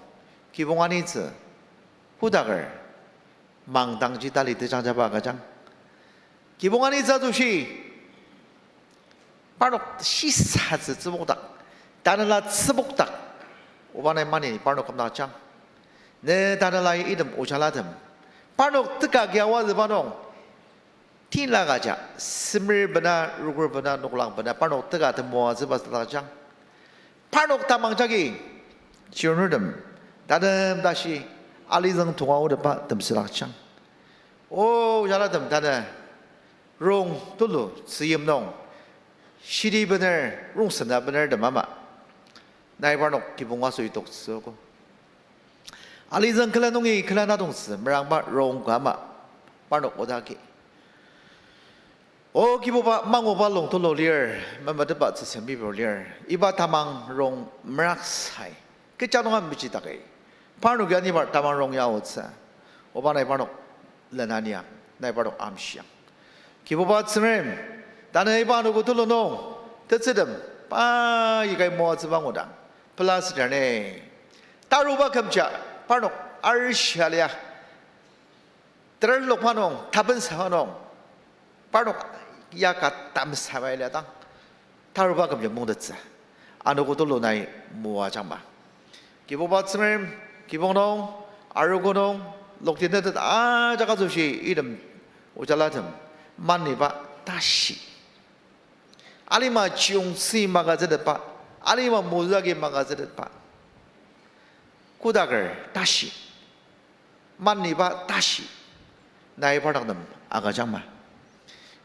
kibong anitsü, kodaker, mangdangji tali tejang jaba agüjang. Kibong anitsü asoshi, parnok shisatsü tsübokdak, tanela tsübokdak, oba nai maneni parnok kümdakjang. Ne tanelai item ojalatem, parnok teka kiawa züba nung, tila kaja, semer bena, rokür bena, noklang bena, parnok teka temoatsüba südakjang. Parnok tamang jagi, chirnurtem, tatem tashi, alizüng tonga otepa temsüdakjang. O, ojalatem tanü, rong tulu, tzüyim nung, shidi bener, rongsen benertem ama. Nai parnok kibong asoi toktsüogo. Alizüng kela nungi kela nadongtsü merangba rong ka ama parnok odagi. O Kibuba, manguba lung tulu lir, memetetba tsüsem bibur lir. Iba tamang rong meraksai. Kecha nunga mechi takai. Parnok ya nibar tamang rong ya otsü. Oba nai parnok lenania, nai parnok amshiang. Kibuba Tsüngrem, tanü iba anogo tulu nung, tetsütem, pa yikai moatsüba ngudang, pela südar ne. Taruba kümja, parnok arishia lia. Terlokba nung, tapensaba nung, parnok ya ka tamsaba iliadang, taruba kümja mungtettsü. Anogo tulu nai moajangma. Kibuba Tsüngrem, kibong nung, arogo nung, lokti netet ajak asoshi item ojalatem maniba tashi. Alima chiyongtsü magütsütetba, alima mozü agi magütsütetba. Kodaker tashi, maniba tashi, nai parnok nem agüjangma.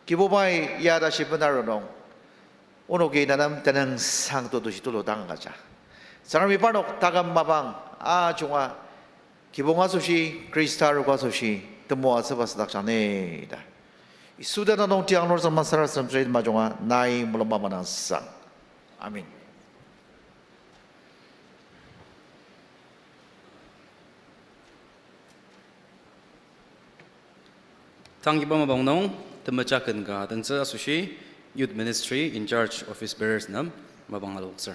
Kibubai ya tashi bena ronung, onoki nenem tenüngsang tetushi tulu dang agüja. Tsüngremi parnok taküm mapang ajunga kibong asoshi, Khrista arogo asoshi temoatsüba sadakjang ni ta. Yisu tenüng nung tiang lur sema sarasadem tsüri majunga nai mulungba manangsang. Amen. Tang iba mapang nung, temeja ken ka adentsü asoshi, Youth Ministry in charge office bearers nem mapang aloktsür.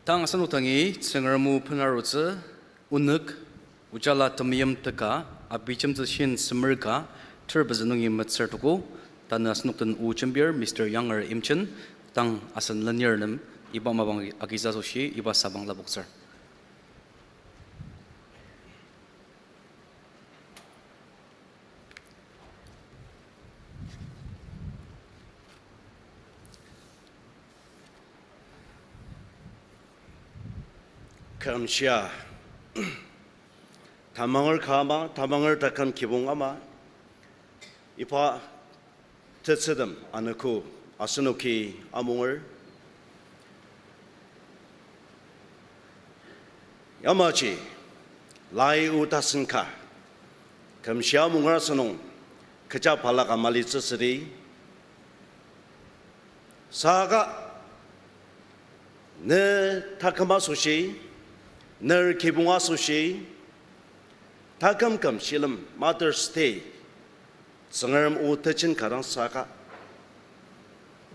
Tang asenok dangi Tsüngrem o benarutsü, onük, Ojala temeim teka, abijemtsü shin semer ka, ter pezü nungi metsür tuko, tanü asenok den o jembir Mister Younger Imchen, tang asen lenir nem, iba mapang agitsü asoshi, iba sabang lapoktsür. Kümshia. Tamanger ka ama, tamanger taküm kibong ama, iba tetsütem anogo asenoki amunger. Yamaji, lai o tasen ka, kümshia amunger asünung, kecha balaka malitsü südi. Saka, ne taküm asoshi, ner kibong asoshi, taküm küm shilem Mother's Day, Tsüngrem o tejen ka dang saka,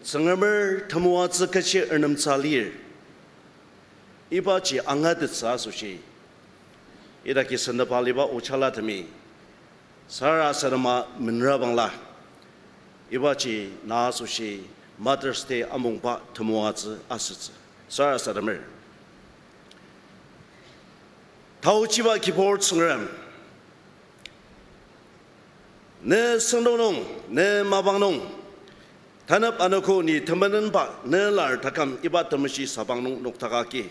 Tsüngremer temoatsü kechi ernemtsü lir, ibaji angatettsü asoshi, idaki sendepa aliba ojalatemi sarasadema menrabangla, ibaji na asoshi Mother's Day amungba temoatsü asütsü. Sarasademer. Taochiba Kibur Tsüngrem, ne sentong nung, ne mapang nung, tanep anogo ni temenenba ne lar taküm iba temeshi sabang nung noktaka agi,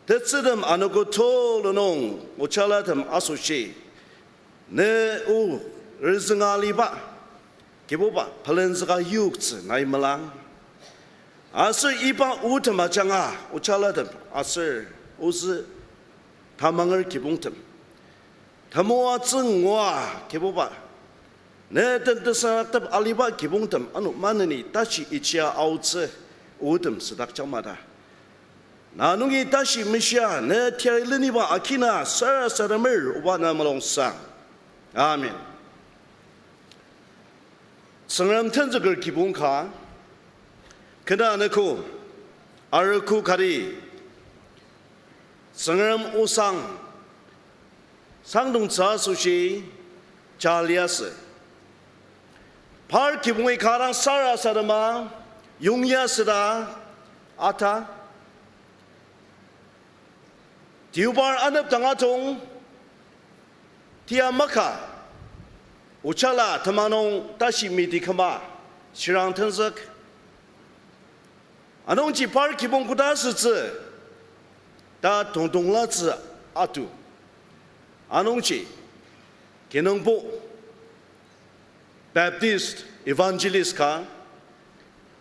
tetsütem anogo tulu nung ojalatem asoshi, ne o rizünga aliba, Kibuba, pelenzüka yoktsü nai melang. Aser iba otem ajanga ojalatem aser ozü tamanger kibongtem, temoatsü ngua, Kibuba, ne tentesaraktep aliba kibongtem ano maneni tashi ichia aotsü otem südakjang mada. Na nungi tashi meshia ne tiari leniba akina sarasademer oba na mulungsang. Amen. Tsüngrem tenzüker kibong ka, kena anogo, arogo kati, Tsüngrem osang, sangdongtsü asoshi, ja liasü. Par kibongi ka dang sarasadema, yongya süda, ata, Deobar anepdang atong, tia maka, ojala temang nung tashi miti küma, shirang tenzük. Anungji par kibong koda asütsü, ta tongtonglatsü atu. Anungji, kinungpo, Baptist evangelist ka,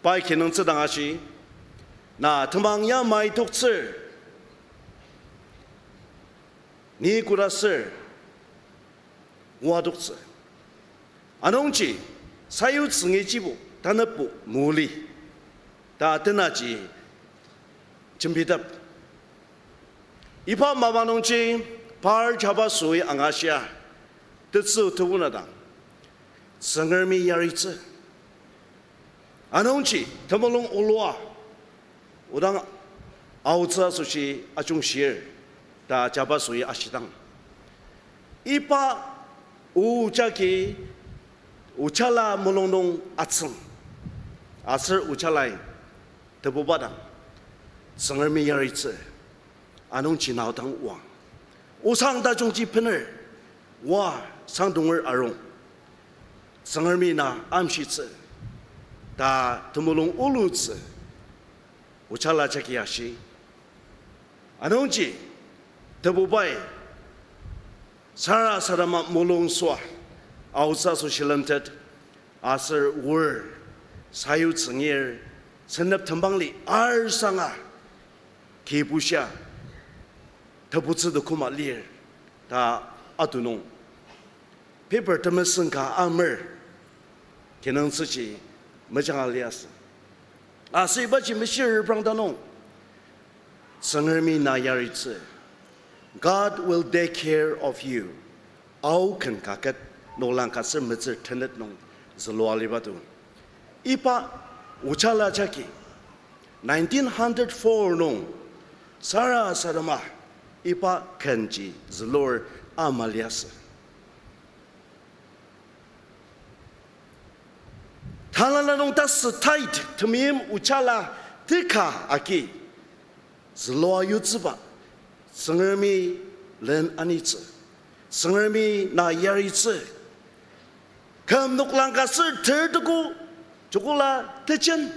pai kinungtsü dang ashi, na temang yamai toktsür, ni koda aser, oa toktsü. Anungji, sayutsü ngijibo, tanepbo moli, ta tenaji jembitep. Iba mapang nungji par jabaso-i angashia, tetsü tebuna dang, Tsüngremi yaritsü. Anungji temulung olua, odang aotsü asoshi ajungshir, ta jabaso-i ashidang, iba o jagi ojala mulung nung atsüng, aser ojalai tebuba dang, Tsüngremi yaritsü, anungji na odang oang. Osang tajungji bener, oa sangdonger arung, Tsüngremi na amshitsü, ta temulung olutsü, ojala jagi ashi. Anungji, tebubai, sarasadema mulung süa, aotsü asoshi lemtet, aser or, sayutsü ngir, senep tembangli arsanga, kibushia, tebutsü tokoma lir, ta atu nung, paper temesüng ka amer, kinungtsüji mejanga liasü. Aser ibaji meshir reprangda nung, Tsüngremi na yaritsü. God will take care of you. Ao ken kaket, noklang ka aser metsür tenet nung zülua aliba to. Iba ojala jagi, nineteen hundred four nung, Sarasadema iba kenji zülur ama liasü. Tanela nung tasü tithe temeim ojala teka agi zülua yutsüba Tsüngremi len anitsü, Tsüngremi na yaritsü. Küm noklang ka ser ter tuku, tukula tejen.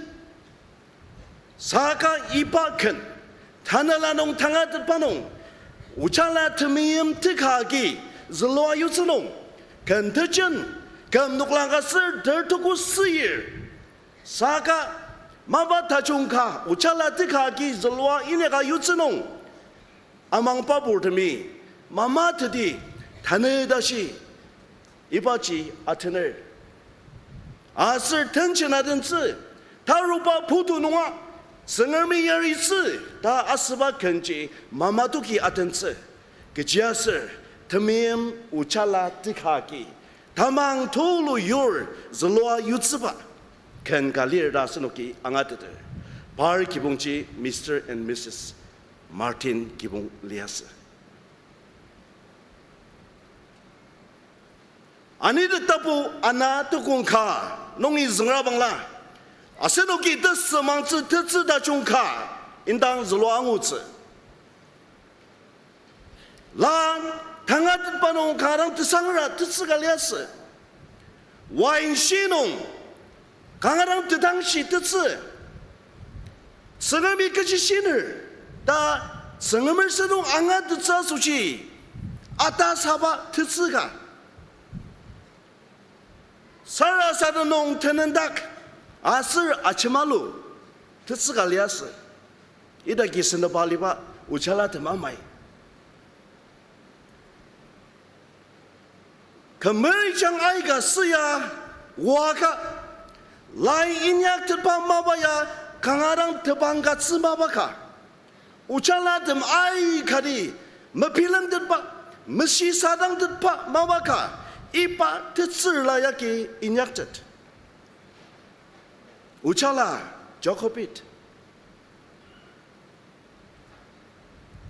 Saka iba ken, tanela nung tangatetba nung, ojala temeim teka agi zülua yutsü nung, ken tejen, küm noklang ka ser ter tuku süir. Saka mapa tajung ka ojala teka agi zülua inyaka yutsü nung, amangba purtemi mama teti tanü tashi ibaji atener. Aser tenjen atentsü, taruba putu nunga Tsüngremi yaritsü ta asüba kenji mama toki atentsü. Kechiaser temeim ojala teka agi tamang tulu yur zülua yutsüba ken ka lir ta asenoki angateter. Par kibongji Mister and Missus Martin kibong liasü. Anidi tapu ana tukong ka nungi züngra bangla, asenoki tesümangtsü tetsü tajung ka indang zülua angutsü. La tangatetba nung kanga dang tesangra tetsü ka liasü. Wain shi nung kanga dang tetangshi tetsü. Tsüngremi kechi shiner ta Tsüngremer sentong angatettsü asoshi atasaba tetsü ka. Sarasadem nung tenendak aser ajemalu tetsü ka liasü. Idaki sendepa aliba ojalatem amai, kümeri jang aika süa oaka, lai inyaktetba mapa ya kanga dang tebang katsü mapa ka, ojalatem aikati mebilemtetba, meshisadangtetba mapa ka, iba tetsür la yagi inyaktet. Ojala Jokobed.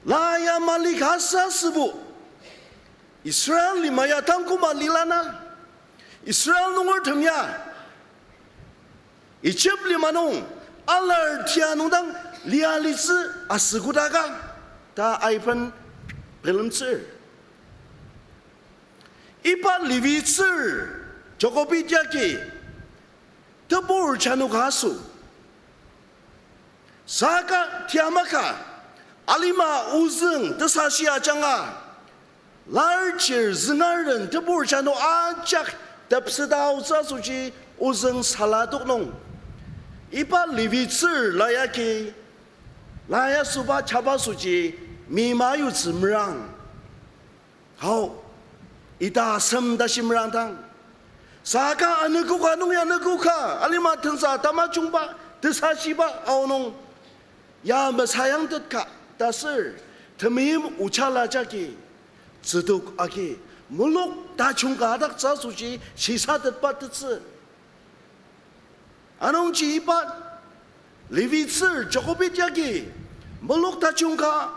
La ya mali ka sa sübo, Israel lima ya tang koma lila na, Israel nungertem ya Ijip lima nung alar tia nung dang lia litsü asü kodaka ta aiben bilemtsür. Iba Levi tsür Jokobed yagi tebur jano ka aso. Saka tia maka, alima ozüng tesashi ajanga, lar chir züngaren tebur jano ajak tepseta aotsü asoshi ozüng saladok nung, iba Levi tsür la yagi, la ya süba jabasoji mima yutsü merang. Hao, ita asem tashi merangdang, saka anogo ka nung ya anogo ka alima tensa tamajungba tesashiba aonung ya mesayangtetka ta sür, temeim ojala jagi tsütok agi mulok tajung ka adaktsü asoshi shisatetba tetsü. Anungji iba Levi tsür Jokobed yagi mulok tajung ka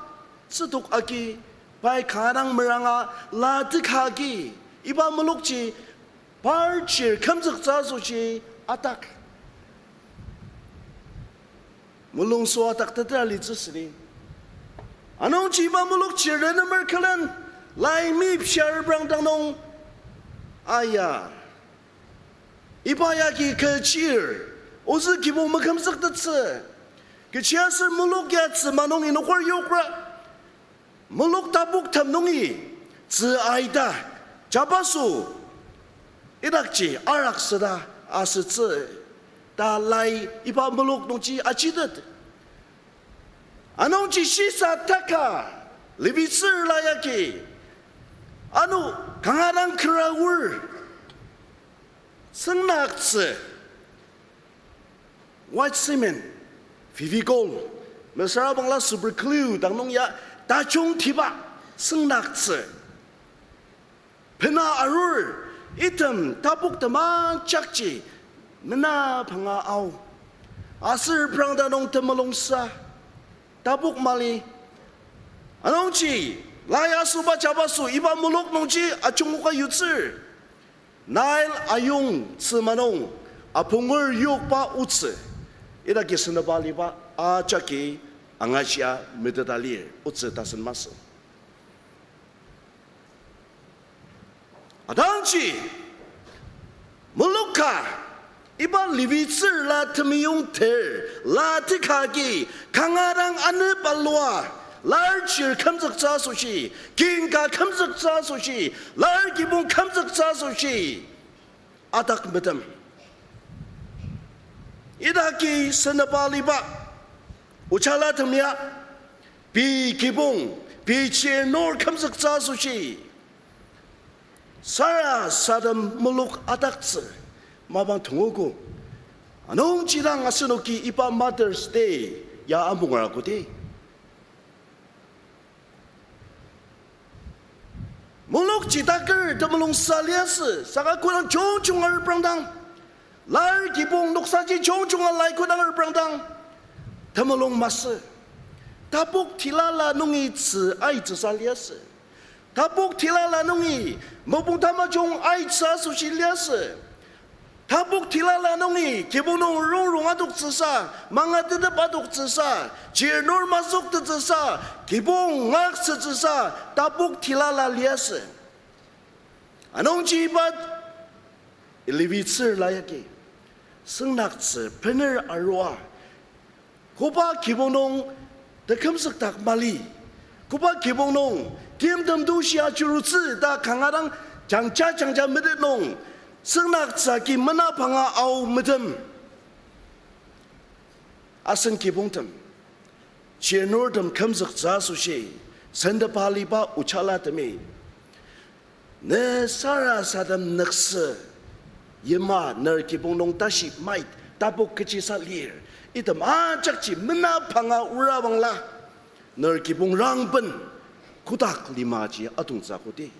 tsütok agi, pai kanga dang meranga la teka agi, iba mulokji par chir kümzüktsü asoshi adak mulung so adak teta litsü südi. Anungji iba mulokji renemer külen, lai mipshia reprangdang nung, aya, iba yagi kü chir ozü kibong mekümzüktettsü. Kechiaser mulok ya tzü ma nungi nokor yokra, mulok tapoktem nungi tzü aita jabaso idakji arakseta asütsü ta lai iba mulok nungji ajitet. Anungji shisa taka Levi tsür la yagi, ano kanga dang kera aor, süngnaktsü, white cement, Fevicol, mesüra bangla super glue dang nung ya tajungtiba süngnaktsü bena arur, item tapoktem ajakji mena panga ao. Aser prangda nung temulung sa, tapok mali, Anungji, la ya asüba jabaso iba mulok nungji ajungoka yutsür. Nile ayong tzüma nung, apunger yokba otsü. Idaki senaba aliba ajaki angashia meteta lir, otsü tasen masü. Atangji, mulok ka, iba Levi tsür la temeyong ter, la teka agi, kanga dang anep alua, lar chir kümzüktsü asoshi, kin ka kümzüktsü asoshi, lar kibong kümzüktsü asoshi, adak metem. Idaki senaba aliba, ojalatem ya, pei kibong, pei chir nur kümzüktsü asoshi, sarasadem mulok adaktsü mapang tongogo. Anungji dang asenoki iba Mother's Day ya amungra kodi. Mulokji taker temulung sa liasü, saka kodang jungjunga reprangdang, lar kibong noksaji jungjunga lai kodang reprangdang, temulung masü. Tapok tilala nungi tzü aitsüsa liasü. Tapok tilala nungi mopung tamajung aitsü asoshi liasü. Tapok tilala nungi kibong nung rongrong adoktsüsa, mangatetep adoktsüsa, chir nur mazüktettsüsa, kibong ngaktsütsüsa, tapok tilala liasü. Anungji iba Levi tsür la yagi, süngdaktsü bener arua, koba kibong nung tekümzükdak mali, koba kibong nung timtem tushi ajurutsü ta kanga dang jangja jangja metet nung, süngdaktsü agi mena panga ao metem. Asen kibongtem, chir nurtem kümzüktsü asoshi, sentepa aliba ojalatemi, ne sarasadem nüksü, yima ner kibong nung tashi mait tapok kechisa lir, item ajakji mena panga ura bangla, ner kibong rangben kotak limaji atongtsü kodi.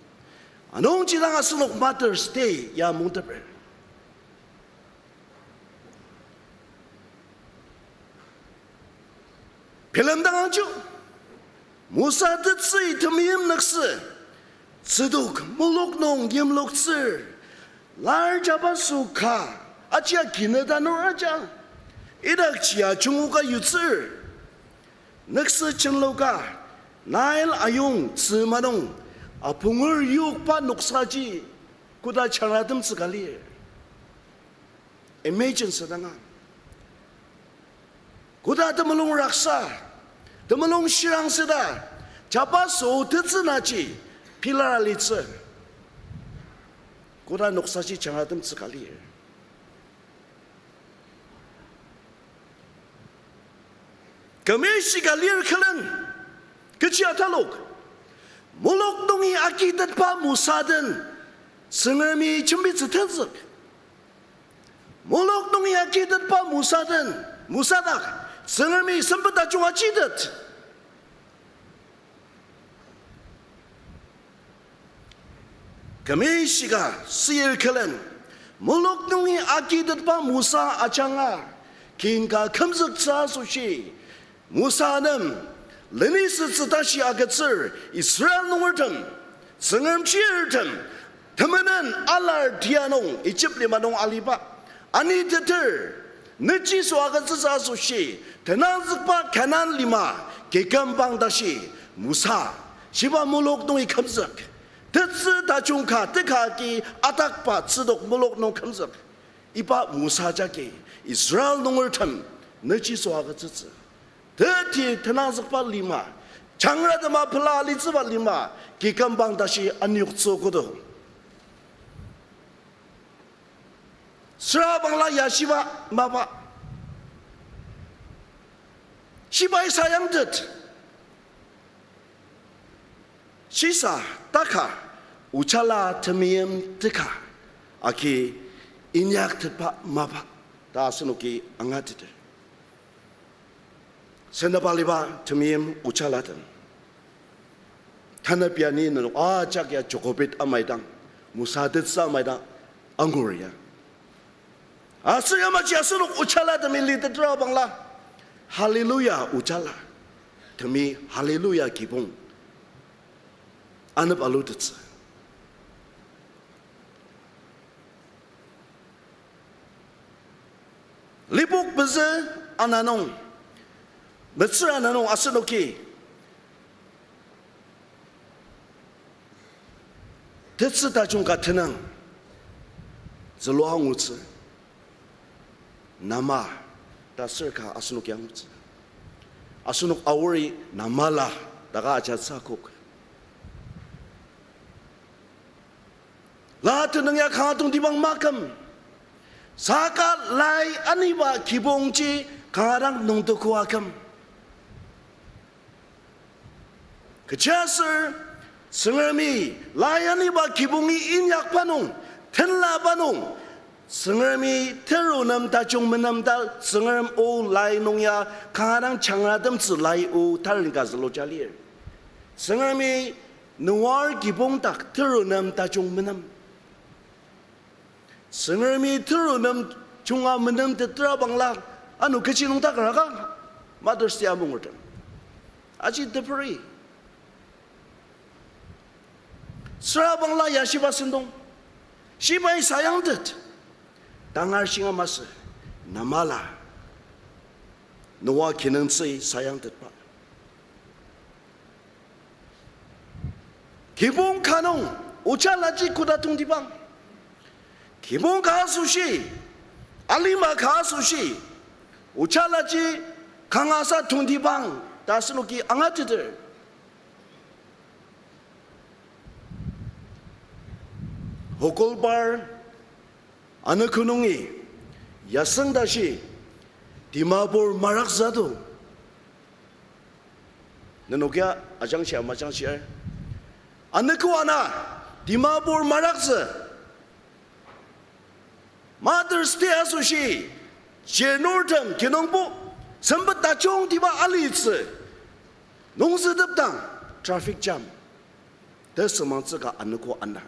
Anungji dang asenok Mother's Day ya mungteper. Bilemdang angju, Mosa tetsü temeim nüksü, tsüdok mulok nung yimloktsür, lar jabaso ka, ajia kineta nung aja, idakjia jungoka yutsür. Nüksü jenloka, Nile ayong tzüma nung, apunger yokba noksaji, koda changratemtsü ka lir. Imagine südanga, koda temulung raksa, temulung shirang süda, jabaso tetsü naji, pilar alitsü, koda noksaji changratemtsü ka lir. Kümishika lir külen, kechi atalok, mulok nungi agitetba Mosa den, Tsüngremi jembitsü tenzük. Mulok nungi agitetba Mosa den, Mosa dak, Tsüngremi sempet tajung ajitet. Kümishika sür külen, mulok nungi agitetba Mosa ajanga, kin ka kümzüktsü asoshi, Mosa nem lenisütsü tashi agütsür Israel nungertem, Tsüngrem chirtem, temenen alar tia nung Egypt lima nung aliba, aniteter, nüchiso agütsütsü asoshi, tenangzükba Kanan lima, kikümbang tashi, Mosa, shiba mulok nungi kümzük. Tetsü tajung ka teka agi atakba tsüdok mulok nung kümzük. Iba Mosa jagi Israel nungertem nüchiso agütsütsü. Teti tenangzükba lima, jangratema pela alitsüba lima, kikümbang tashi anyoktsü kodo. Süra bangla ya shiba mapa. Shibai sayangtet. Shisa taka, ojala temeim teka, agi inyaktetba mapa ta asenoki angateter. Senaba aliba temeim ojalatem, tanü piani nenok ajak ya Jokobed amaidang, Mosa tetsü amaidang angur ya. Aser yamaji asenok ojalatemi litetra bangla, Hallelujah ojala temi, Hallelujah kibong anep alutettsü. Lipok pezü ana nung, metsür ana nung asenoki tetsü tajung ka tenüng zülua angutsü. Nama ta sür ka asenok ya angutsü. Asenok Aori namala ta ka ajatsü akok. La tenüng ya kanga tongtibang maküm. Saka lai aniba kibongji kanga dang nüngtuku aküm. Kechiaser, Tsüngremi lai aniba kibongi inyakba nung, tenlaba nung, Tsüngremi teru nem tajung menem ta Tsüngrem o lai nung ya kanga dang changratemtsü lai o taren ka züluja lir. Tsüngremi Noa kibong dak teru nem tajung menem. Tsüngremi teru nem junga menemtetera bangla, ano kechi nung takar aka, Mother's Day amungertem. Aji teperi. Süra bangla yashiba sentong. Shibai sayangtet. Tangar shinga masü. Namala. Noa kinungtsü sayangtetba. Kibong ka nung, ojalaji koda tongtibang. Kibong ka asoshi, alima ka asoshi, ojalaji kangasa tongtibang, ta asenoki angateter. Hokolbar anogo nungi, yasüng tashi, Dimapur marakzü to. Nenok ya ajangshia majangshir. Anogo ana, Dimapur marakzü. Mother's Day asoshi, chirnurtem kinungpo, sempet tajungtiba alitsü. Nungzütepdang, traffic jam. Tesümangtsü ka anogo ana.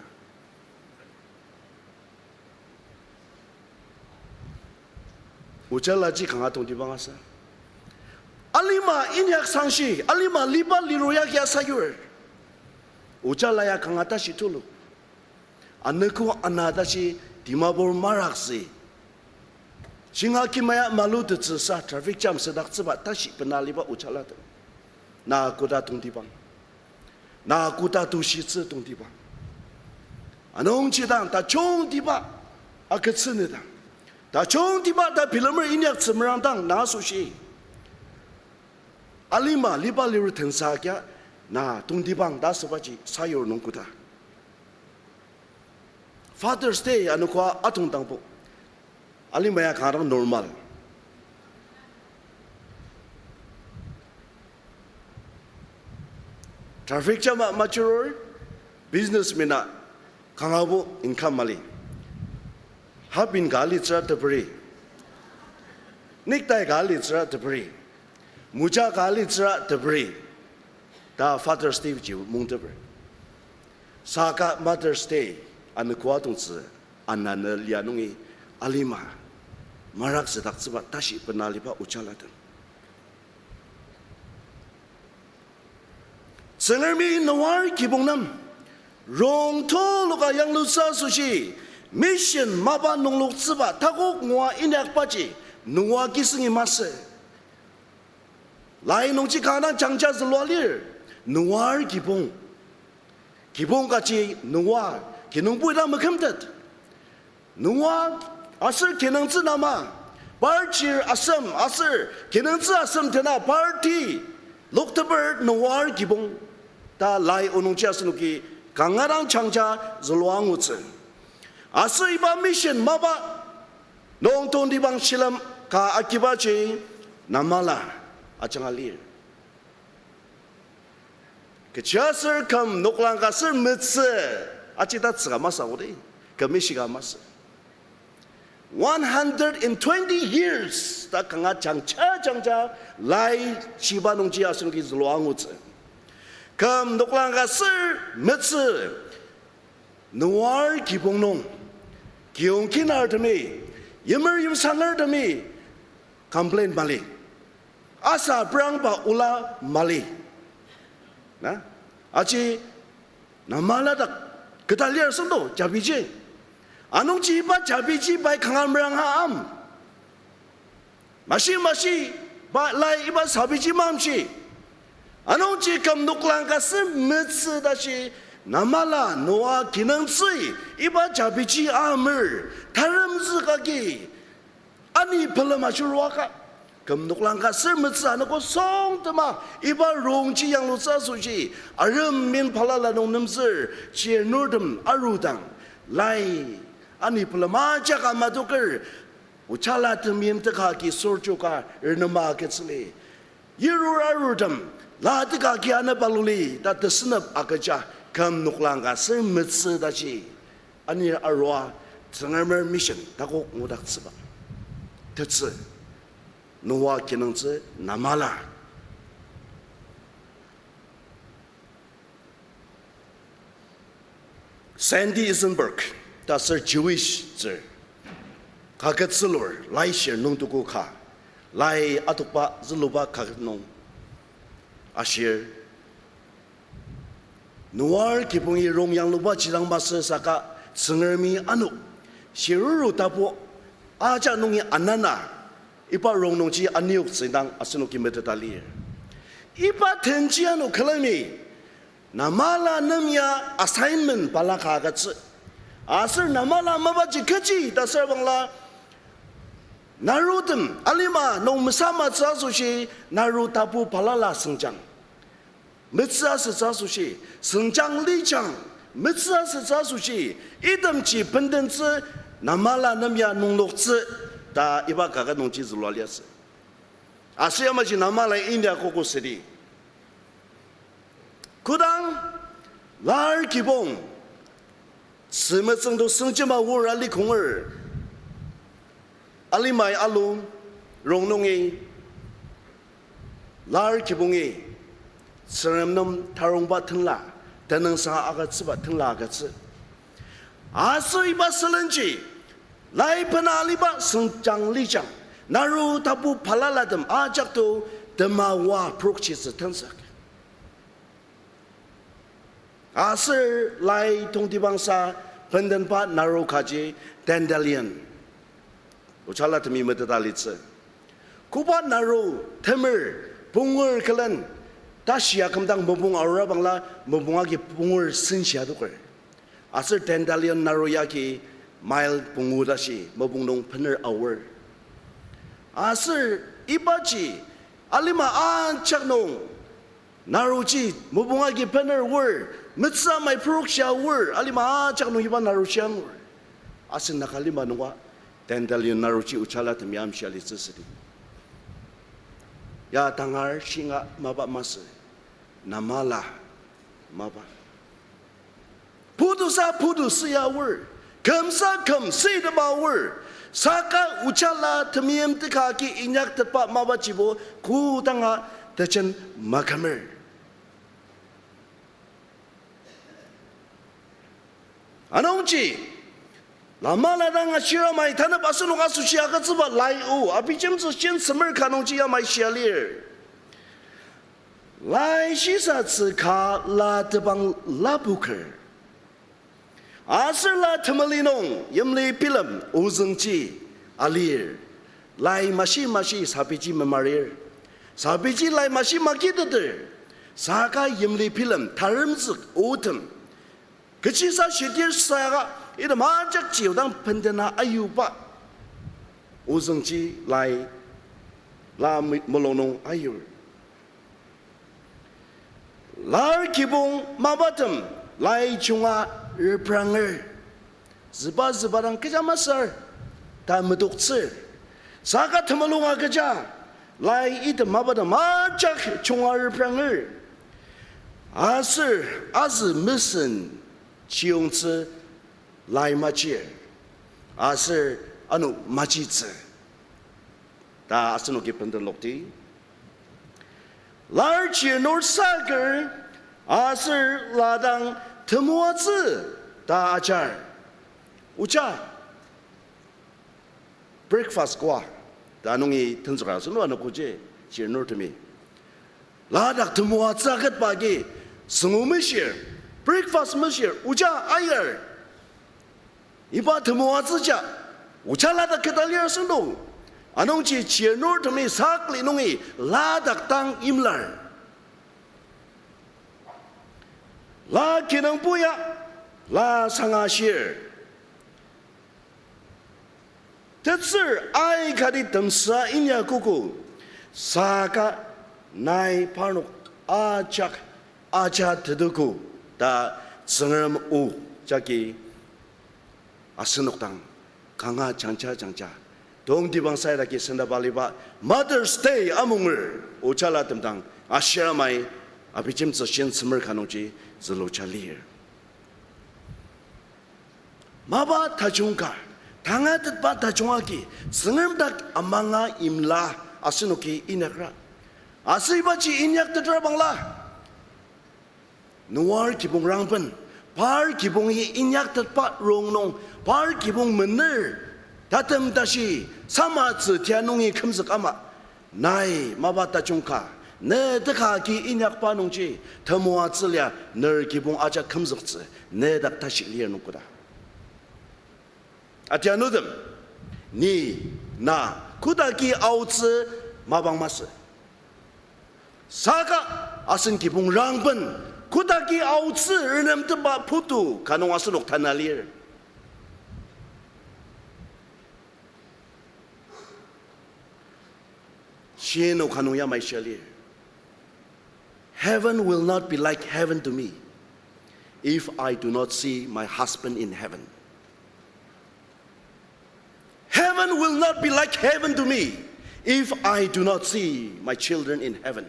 Ojalaji kanga tongtibang asa. Alima inyak sangshi, alima liba liru ya kia sayur. Ojala ya kanga tashi tulu. Anogo ana tashi Dimapur marakzü. Shinga kimaya malutettsü sa traffic jam sedaktsüba tashi bena aliba ojalatem. Na koda tongtibang. Na koda tushitsü tongtibang. Anungji dang tajungtiba agütsünü dang. Tajungtiba ta bilemer inyaktsü merang dang na asoshi. Alima liba liru tensa kia na tongtibang ta asübaji sayur nung koda. Father's Day anogo atongdangbo. Alima ya kanga dang normal. Traffic jam a majurur, businessman a kangabo income mali. Harbin ka alitsüra teperi. Necktie ka alitsüra teperi. Moja ka alitsüra teperi. Ta Father's Day ji mungteper. Saka Mother's Day anogo atongtsü ananü lia nungi alima marakzüdaktsüba tashi bena aliba ojalatem. Tsüngremi Noa kibong nem rong tuluka yanglutsü asoshi mission mapa nungloktsüba takok ngua inyakbaji Noa kisüngi masü. Lai nungji kanga jangja zülua lir, Noa kibong. Kibong kaji Noa, kinungpo ita mekümtet. Noa aser kinungtsü nama, par chir asem aser kinungtsü asem tena party lokteper Noa kibong. Ta lai o nungji asenoki kanga dang jangja zülua angutsü. Aser iba mission mapa nung tongtibang shilem ka agibaji namala ajanga lir. Kechiaser küm noklang ka aser metsü, aji tatsüka masü odi, küm ishika masü. One hundred and twenty years ta kanga jangja jangja lai shiba nungji asenoki zülua angutsü. Küm noklang ka aser metsü, Noa kibong nung, kiyong kinartemi, yimer yimsangertemi complain mali. Asa prangba ola mali. Na? Aji Namala dak keta lir süngdo, jabiji. Anungji iba jabiji pai kanga meranga am. Mashi mashi, pa lai iba sabiji mamshi. Anungji küm noklang ka sür metsü tashi, namala Noa kinungtsü iba jabiji amer, taremzük agi, ani pelem ajuruaka. Küm noklang ka sür metsü anogo songtema, iba rongji yanglutsü asoshi, arem min balala nung nemzür, chir nurtem arudang, lai, ani pelem ajak amadoker, Ochala temeim teka ki sorjoka renema agütsüli. Yirur arurtem, la teka ki ana baluli, ta tesünep agüja, küm noklang ka sür metsü tashi. Ani arua, Tsüngremer mission, takok ngudaktsüba. Tetsü, Noa kinungtsü namala. Sandy Eisenberg, ta ser Jewish tsür, kaket zülur, laishir nungtuku ka, lai atokba züluba kaket nung ashir, Noar kibongi rong yangluba jidang masü saka Tsüngremi ano, shiruru tapu ajak nungi anana, iba rong nungji aniyoktsü indang asenoki meteta lir. Iba tenji ano külemi, namala nem ya assignment balaka agütsü. Aser namala mapaji kechi ta ser bangla, narutem alima nung mesamatsü asoshi, naru tapu balala sengjang. Metsü asütsü asoshi, sengjang lijang, metsü asütsü asoshi, itemji bendentsü namala nem ya nungloktsü ta iba kaket nungji zülua liasü. Aser yamaji namala India koko südi. Kodang lar kibong, sümetsüngdo sengjema wor ali konger, alimai alu, rong nungi, lar kibongi, Tsüngrem nem tarongba tenla, tenüngsang agütsüba tenla agütsü. Aser iba sülenji, lai bena aliba sengjang lijang, naru tapu balalatem ajakto temawa prokshitsü tenzük. Aser lai tongtibangsa bendenba naru kaji dandelion. Ochala temi meteta litsü. Koba naru temer pungur külen tashi akümdang mopung aora bangla mopung agi pungur senshi adoker. Aser dandelion naru yagi mild pungu tashi mopung nung bener aor. Aser ibaji alima ajak nung naruji mopung agi bener aor, metsü amai prokshia aor, alima ajak nung iba naruji angur. Aser Naga lima nunga dandelion naruji Ochala temi amshia litsü südi. Ya tangar shinga mapa masü, namala mapa. Putusa putu süa aor, kümsa küm sütepa aor, saka Ochala temeim teka agi inyaktetba mapajibo kodanga tejen makümer. Anungji, namala dang ashir amai tanep asenok asoshi agütsüba lai o, abijemtsü shin semer ka nungji yamai shia lir. Lai shisatsü ka la tebang lapoker. Aser la temeli nung yimli bilem ozüngji alir. Lai mashi mashi sabiji memarir. Sabiji lai mashi makiteter. Saka yimli bilem taremzük otem kechisa shidir saka item ajakji odang bendena ayuba ozüngji lai la me-, mulung nung ayur. Lar kibong mapatem lai junga repranger. Züba züba dang kecha masür ta metoktsür. Saka temulunga kecha lai item mapatem ajak junga repranger. Aser azü mesen chiyongtsü lai machir. Aser ano machitsü. Ta asenoki bendenlokti. Lar chirnur saker aser la dang temoatsü ta ajar. Ocha breakfast koa ta nungi tenzüka asenoka anogoji chirnurtemi. La dak temoatsü aketba agi süngumishir. Breakfast meshir, oja ayar. Iba temoatsüja, oja lata keta lir sendo. Anungji chirnurtemi sakli nungi ladak dang imlar. La kinungpo ya, la sangashir. Tetsür aikati temsa inyakogo, saka nai parnok ajak aja tetuko ta Tsüngrem o jagi asenok dang kanga jangja jangja tongtibang sayidaki sendaba liba Mother's Day amunger ojalatem dang ashiramai abijemtsü shin semer ka nungji züluja lir. Mapa tajung ka, tangatetba tajung agi, Tsüngrem dak amanga imla asenoki inyakra. Aser ibaji inyaktetra bangla, Noah kibong rangben, par kibongi inyaktetba rongnung, par kibong mener, tatem tashi, samatsü tia nungi kümzük ama, nai mapa tajung ka, ne teka agi inyakba nungji, temoatsü lia ner kibong ajak kümzüktsü, ne dak tashi lir nung koda. Atianutem, ni, na, kodaki aotsü mapang masü. Saka asen kibong rangben, kodaki aotsü renemtepba putu ka nung asenok tana lir. Shino ka nung yamai shia lir. Heaven will not be like heaven to me if I do not see my husband in heaven. Heaven will not be like heaven to me if I do not see my children in heaven.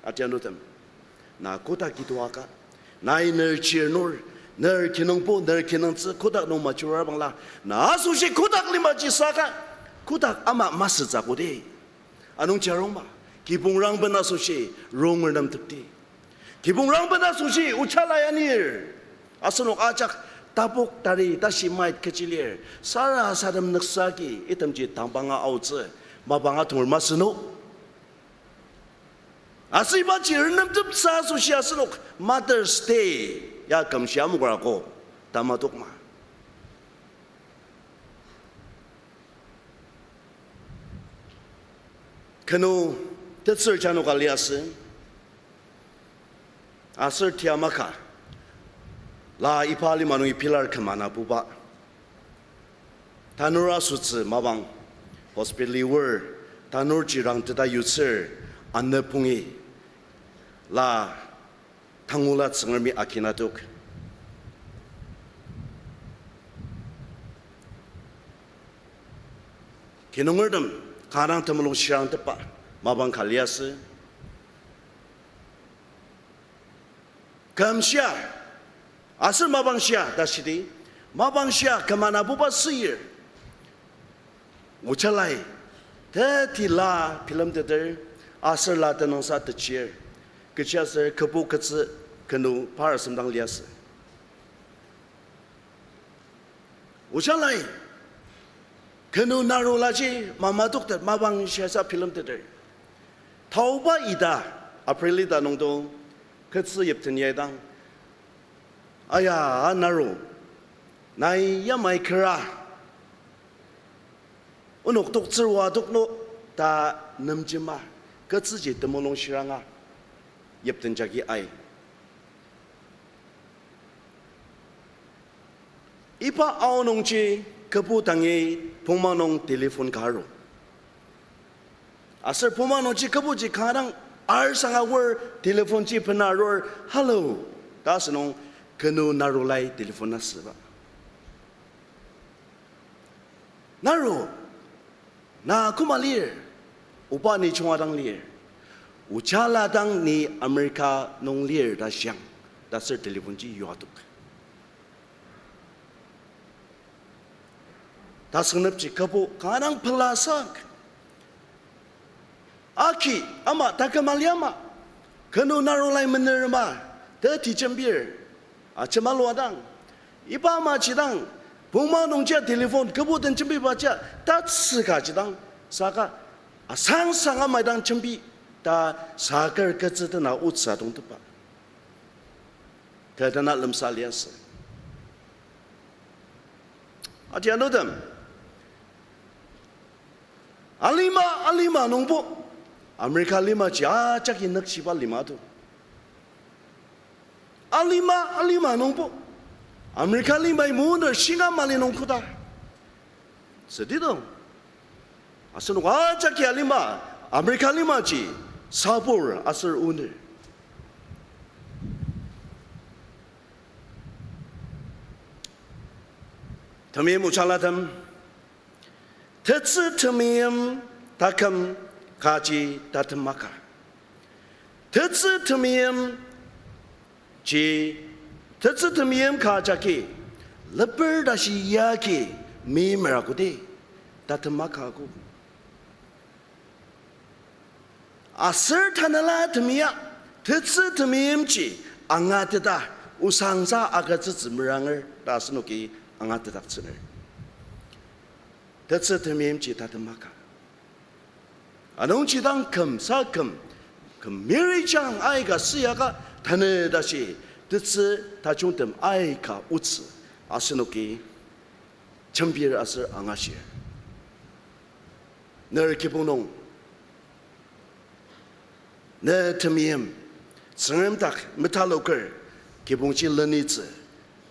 Atianutem, na kodak kituaka, nai ner chirnur, ner kinungpo, ner kinungtsü, kodak nung majura bangla, na asoshi kodak limaji saka, kodak ama masütsü kodi. Anungji arungma, kibong rangben asoshi, ronger nem tepti. Kibong rangben asoshi, ojala anir. Asenok ajak, tapok tari, tashi mait kechi lir. Sarasadem nüksaki, itemji tangbanga aotsü, mapanga tonger masü no. Aser ibaji renemteptsü asoshi asenok Mother's Day ya kümshi amokra ko, tamatokma. Kenu tetsür jano ka liasü, aser tiamaka, la iba lima nungi pilar kümanabuba. Tanur asütsü mapang hospital-i oar, tanurji rangteta yutsür, ane pungi, la tangula Tsüngremi akinatok. Kinungertem kanga temulung shirangtepba mapang ka liasü. Kümshia, aser mapang shia ta shidi, mapang shia kümanabuba süir. Ojalai, teti la bilemteter, aser la tenüngsa techir, kechiaser kübu kütsü kenu par asem dang liasü. Ojalai, kenu narulaji mamatoktet mapang shiasa bilemteter. Taoba ita, April ita nungdo, kütsü yipten yaidang, aya, naru, nai yamai kera, onok toktsür oa tokno ta nemjema, kütsüji temulung shiranga, yipten jagi ai. Iba aonungji kübu dangi pongma nung telephone ka aru. Aser pongma nungji kübuji kanga dang ar sanga oar telephone ji bena arur, hello, ta asünung kenu narulai telephone asüba. Naru, na koma lir? Oba ni junga dang lir. Ojala dang ni America nung lir ta shiang, ta aser telephone ji yuatok. Tasüngnepji kübu kanga dang pelasak. Aki ama taküm ali ama, kenu narulai mener ama, teti jembir, ajema luadang. Iba amaji dang, pongma nungjia telephone kübu den jembibaja, tatsüka ji dang, saka asangsang amai dang jembi, ta saker kütsü tena otsü atongtepba. tetena lemsa liasü. Atianutem, alima, alima nungbo, America limaji ajaki nükshiba lima to. Alima, alima nungbo, America limai muner shinga mali nung koda südi to. Asenok ajaki alima, America limaji sabur aser oner. Temeim ochalatem, tetsü temeim taküm kaji tatem maka. Tetsü temeim ji, tetsü temeim ka jagi, leper tashi yagi meimer akodi, tatem maka ako. Aser tanela temia, tetsü temeimji angateta osangsa agütsütsü meranger ta asenoki angatetdaktsüner. Tetsü temeimji tatem maka. Anungji dang küm sa küm, küm mirijang aika süaka tanü tashi, tetsü tajungtem aika otsü asenoki jembir aser angashir. Ner kibong nung ne temeim, Tsüngrem dak metaloker, kibongji lenitsü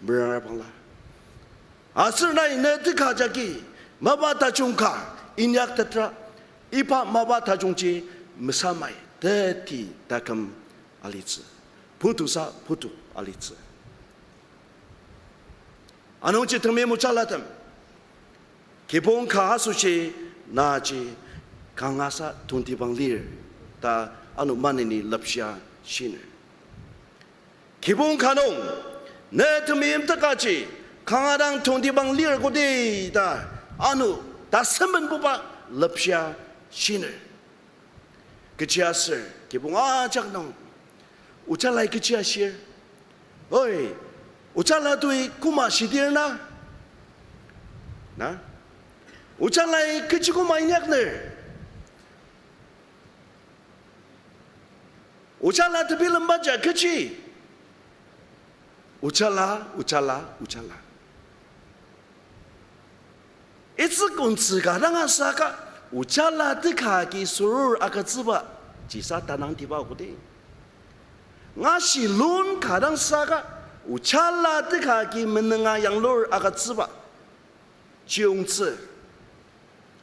meranger bangla. Aser nai ne teka jagi mapa tajung ka inyaktetra, iba mapa tajungji mesamai teti taküm alitsü, putusa putu alitsü. Anungji temeim ochalatem, kibong ka asoshi naji kangasa tongtibang lir ta ano maneni lepshia shiner. Kibong ka nung ne temeim tekaji kanga dang tongtibang lir kodi ta ano tasembenbuba lepshia shiner. Kechiaser kibong ajak nung ojala-i kechi ashir? Oi, ojala toi koma shidir na? Na? Ojala-i kechi koma inyakner? Ojala tebilembaja kechi? Ojala, ojala, ojala. Itsük ontsü ka dang asaka, ojala teka agi soror agütsüba jisa tanangtiba kodi. Ngashi lun ka dang saka, ojala teka agi menenga yanglur agütsüba chiyungtsü.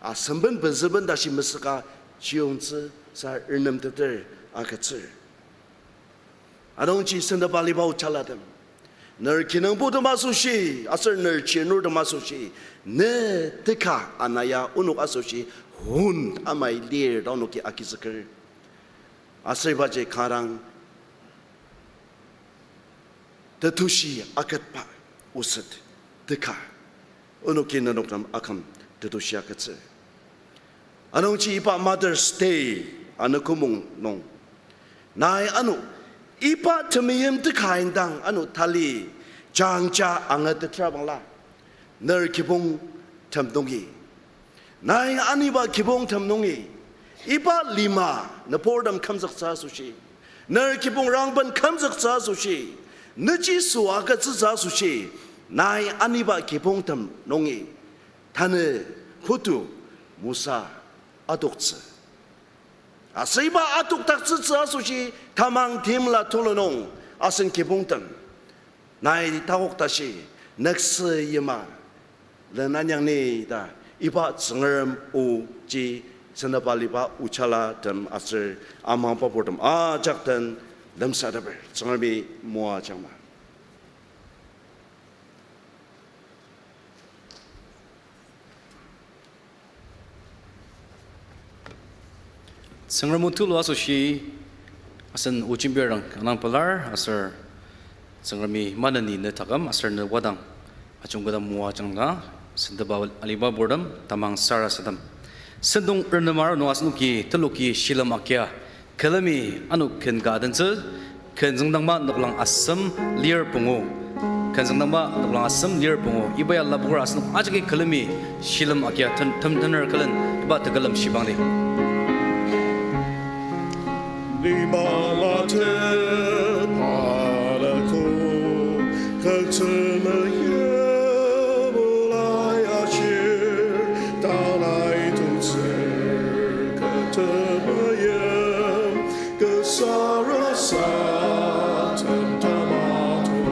Asemben pezüben tashi mesüka chiyungtsü sa renemteter agütsür. Anungji sendaba aliba ojalatem, ner kinungpotem asoshi aser ner chirnurtem asoshi, ne teka ana ya onok asoshi hon amai lir ta onoki agizüker. Aser ibaji kanga dang tetushi aketba oset teka onoki nenok nem aküm tetushi akettsür. Anungji iba Mother's Day ano kümong nung, nai ano iba temeim teka indang ano tali jangja angatetra bangla, ner kibongtem nungi, nai aniba kibongtem nungi, iba lima nüburtem kümzüktsü asoshi, ner kibong rangben kümzüktsü asoshi, neji süa agütsütsü asoshi, nai aniba kibongtem nungi tanü putu mosa adoktsü. Aser iba adokdaktsütsü asoshi tamang timla tulu nung asen kibongtem, nai takok tashi nüksü yima len anyang ni ta iba Tsüngrem oji sendaba aliba ojalatem aser amangba purtem ajak den lemsateper. Tsüngremi moajangma. Tsüngrem o tulu asoshi asen o jembir dang kanga pelar aser Tsüngremi maneni ne taküm aser ne wadang ajungketa moajangla, sendaba aliba purtem tamang sarasadem. Sentong renemar nung asenoki teloki shilem agia külemi ano ken ka adentsü, Ken Züngdangba noklang asem lir pungu. Ken Züngdangba noklang asem lir pungu. Iba ya lapoker asenok ajaki külemi shilem agia ten-, tem-, tener külen iba tekülem shibangdi. Liba late palako. Temeim kü sarasadem tamato,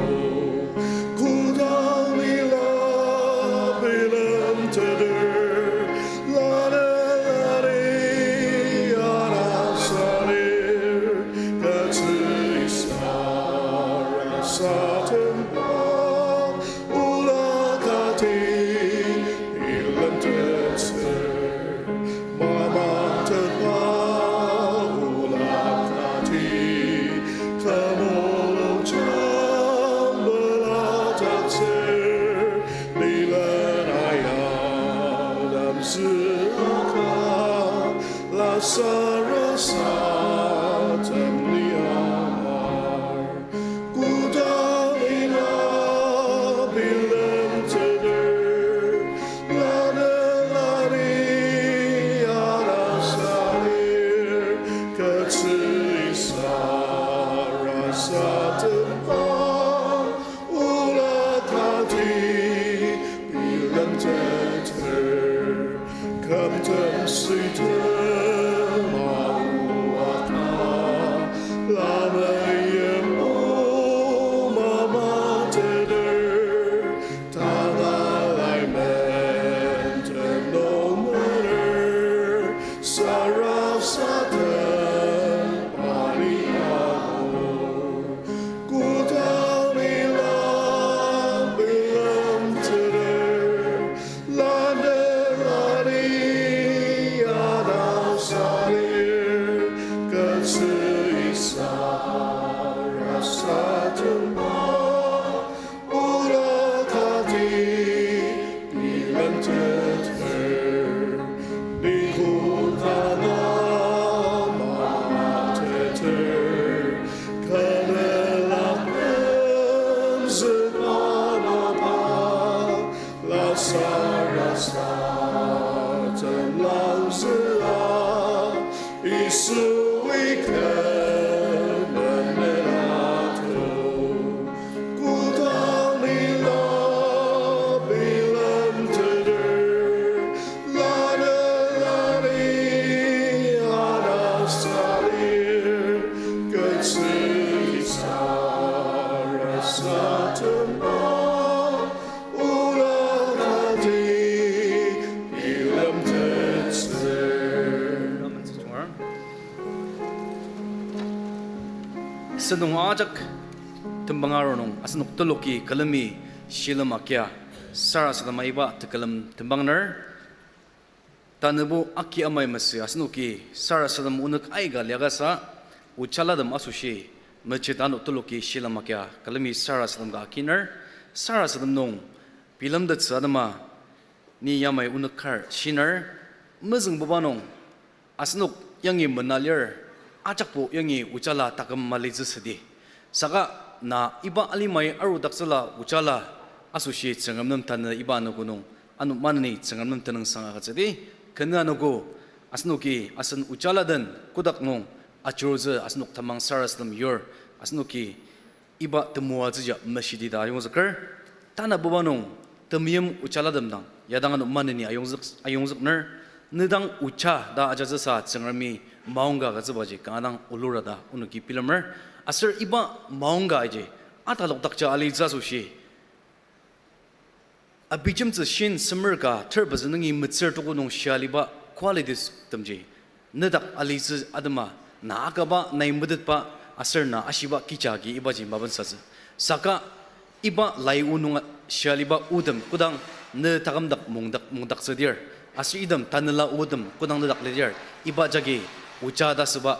kodang ni la bilemteter, lanelani anasalir, kü sarasademba ola kati bilemtettsür. Mamatepa ola kati kü mulungjang belatettsür, bilen ayadem züaka, la sarasadem liamar. Kodang ni la bilemteter, lanelani anasalir, kü sarasademba ola kati bilemtettsür. Kümtem süitem aoaka, lameyim o mamateter, tanga lai mentem nung mener, sarasadem ani amo. Kodang ni la bilemteter, lanelani anasalir, kü sarasademba ola kati bilemtettsür. Ni kodanga mamateter, kü melak menzük mapa, la sarasadem langzüa, Yisui kü menelato. Kodang ni la bilemteter, lanelani anasalir, kü sarasademba ola kati bilemtettsür. Sentong ajak tembang aru nung asenok teloki külemi shilem akia sarasadema iba tekülem tembangner. Tanübo aki amai masü asenoki sarasadem onük aika liakasa, ochalatem asoshi mecheta ano teloki shilem akia külemi sarasadem ka akiner, sarasadem nung bilemtettsü atema ni yamai onük kar shiner, mezüngbuba nung asenok yangi mena lir, ajakbo yangi ochala taküm malitsü südi. Saka na iba alimai arudaktsüla ochala asoshi Tsüngrem nem tanü iba anogo nung ano maneni Tsüngrem nem tenüngsang agütsüdi. Kenü anogo asenoki asen ochala den kotak nung ajurutsü asenok tamang sarasadem yur asenoki iba temoatsüji meshidi ta ayongzüker. Tanabuba nung temeim ochalatem dang yadang ano maneni ayongzük, ayongzükner, nedang ocha ta ajatsüsa Tsüngremi maongka agütsübaji kanga dang olura ta onoki bilemer. Aser iba maongka iji atalokdakja alitsü asoshi abijemtsü shin semer ka ter pezü nungi metsür toko nung shia aliba qualities temji nedak alitsü atema, na akaba, nai metetba, aser na ashiba kija agi ibaji mapensatsü. Saka iba lai o nung shia aliba otem kodang ne takümdak mungdak, mungdaktsüdir, aser item tanela otem kodang nedak lidir, iba jagi ocha ta süba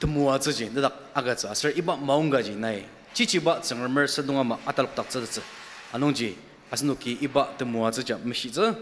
temoatsüji nedak agütsü aser iba maongkaji nai chichiba Tsüngremer sentong ama atalokdaktsütettsü. Anungji asenoki iba temoatsüji meshitsü.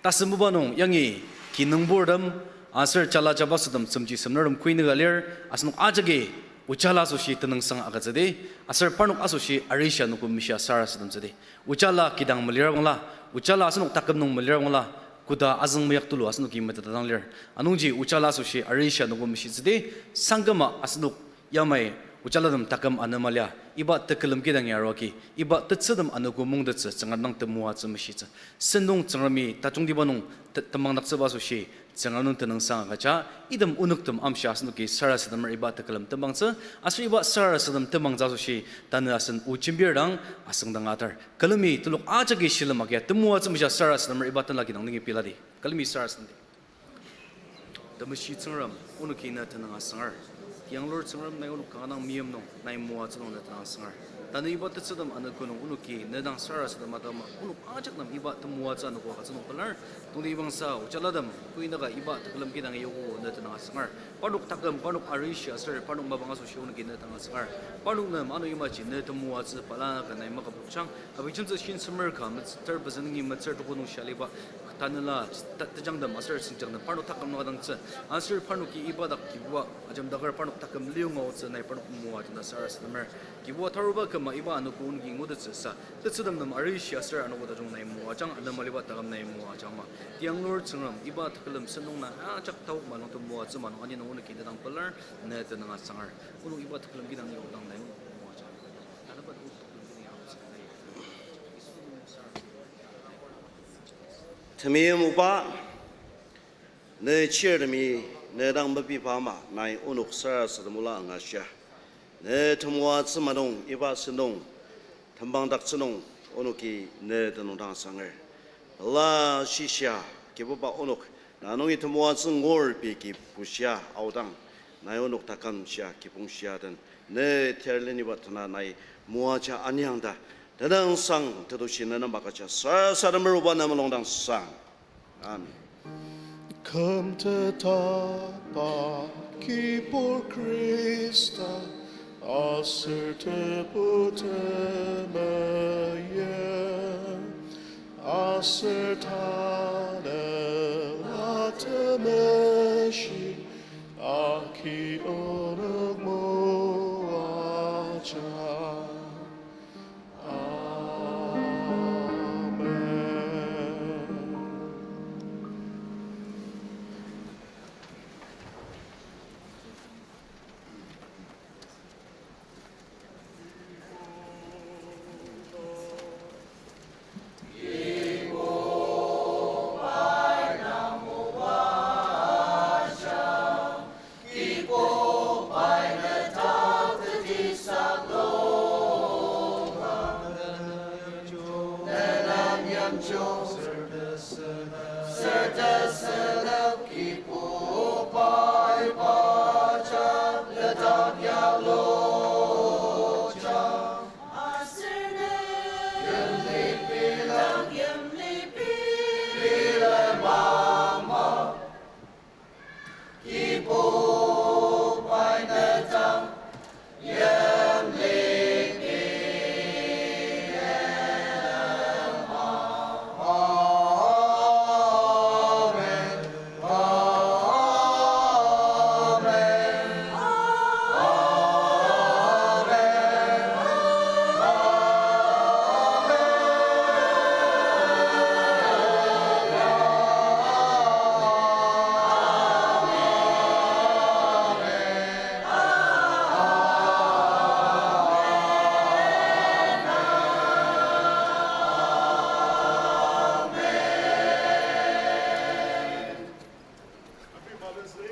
Tasembuba nung yangi kinungburtem aser jala jabasotem semji semnurtem koinüka lir, asenok ajaki ochala asoshi tenüngsang agütsüdi, aser parnok asoshi arishi anogo meshia sarasademtsüdi. Ochala kidang melirabangla, ochala asenok taküm nung melirabangla, koda azüng meyak tulu asenoki meteta dang lir. Anungji ochala asoshi arishi anogo meshitsüdi, sangküma asenok yamai Ojalatem taküm anema lia, iba tekülem kidang ya aruogi, iba tetsürtem anogo mungtettsü Tsüngrem dang temoatsü meshitsü. Sentong Tsüngremi tajungtiba nung te-, temangdaktsüba asoshi, Tsüngrem nung tenüngsang agüja, item onoktem amshia asenoki sarasademr iba tekülem temangtsü, aser iba sarasadem temangtsü asoshi, tanü asen o jembir dang asüngdang atar. Külemi telok ajaki shilem agia temoatsü meshia sarasademr iba tenla kidang nungi piladi. Külemi sarasademdi. Temeshi Tsüngrem, onoki ne tenüng asangar. Tiyanglur Tsüngrem, nai onok kanga dang meim nung, nai moatsü nung ne tenüng asangar. Tanü iba tetsürtem anogo nung onoki ne dang sarasadem atema, onok ajak nem iba temoatsü anogo agütsü nung pelar. Tongtibangsa ojalatem, kuinaka iba tekülem kidang yogo ne tenüng asangar. Parnok taküm, parnok arishi aser parnok mapang asoshi onoki ne tenüng asangar. Parnok nem ano imaji ne temoatsü balaka nai maküpokjang. Abijemtsü shinsemer ka metsür pezü nungi metsür tuko nung shia aliba tanela ta-, tejangtem aser sengjangtem parnok taküm nung adangtsü. Aser parnoki iba dak Kibuba ajemdaker parnok taküm liyonga aotsü nai parnok moajang ta sarasademer. Kibuba taruba küma iba anogo onoki ngutettsüsa, tetsürtem nem arishi aser anogo tajung nai moajang, anema aliba taküm nai moajang ma. Tiyanglur Tsüngrem, iba tekülem sentong na ajak taok ma nung temoatsü ma nung ani nung onoki ne dang pelar, ne tenüng asangar. Onok iba tekülem kidang yokdang nai moajang. Tanüba tekülem kidang yokdang nai. Temeim oba, ne chirtemi ne dang mepiba ama nai onok sarasadem ola angashia. Ne temoatsü ma nung iba sentong temangdaktsü nung onoki ne tenüng dang asanger. Pela shishia, Kibuba onok na nungi temoatsü ngur pei ki bushia aodang, nai onok taküm shia kibong shia den, ne tir leniba tena nai moaja aniang ta, tenüngsang tetushi ne nem agüja sarasademer oba ne mulung dang sang. Amen. Kümtetba Kibur Khrista, aser Tebu temeim, aser ta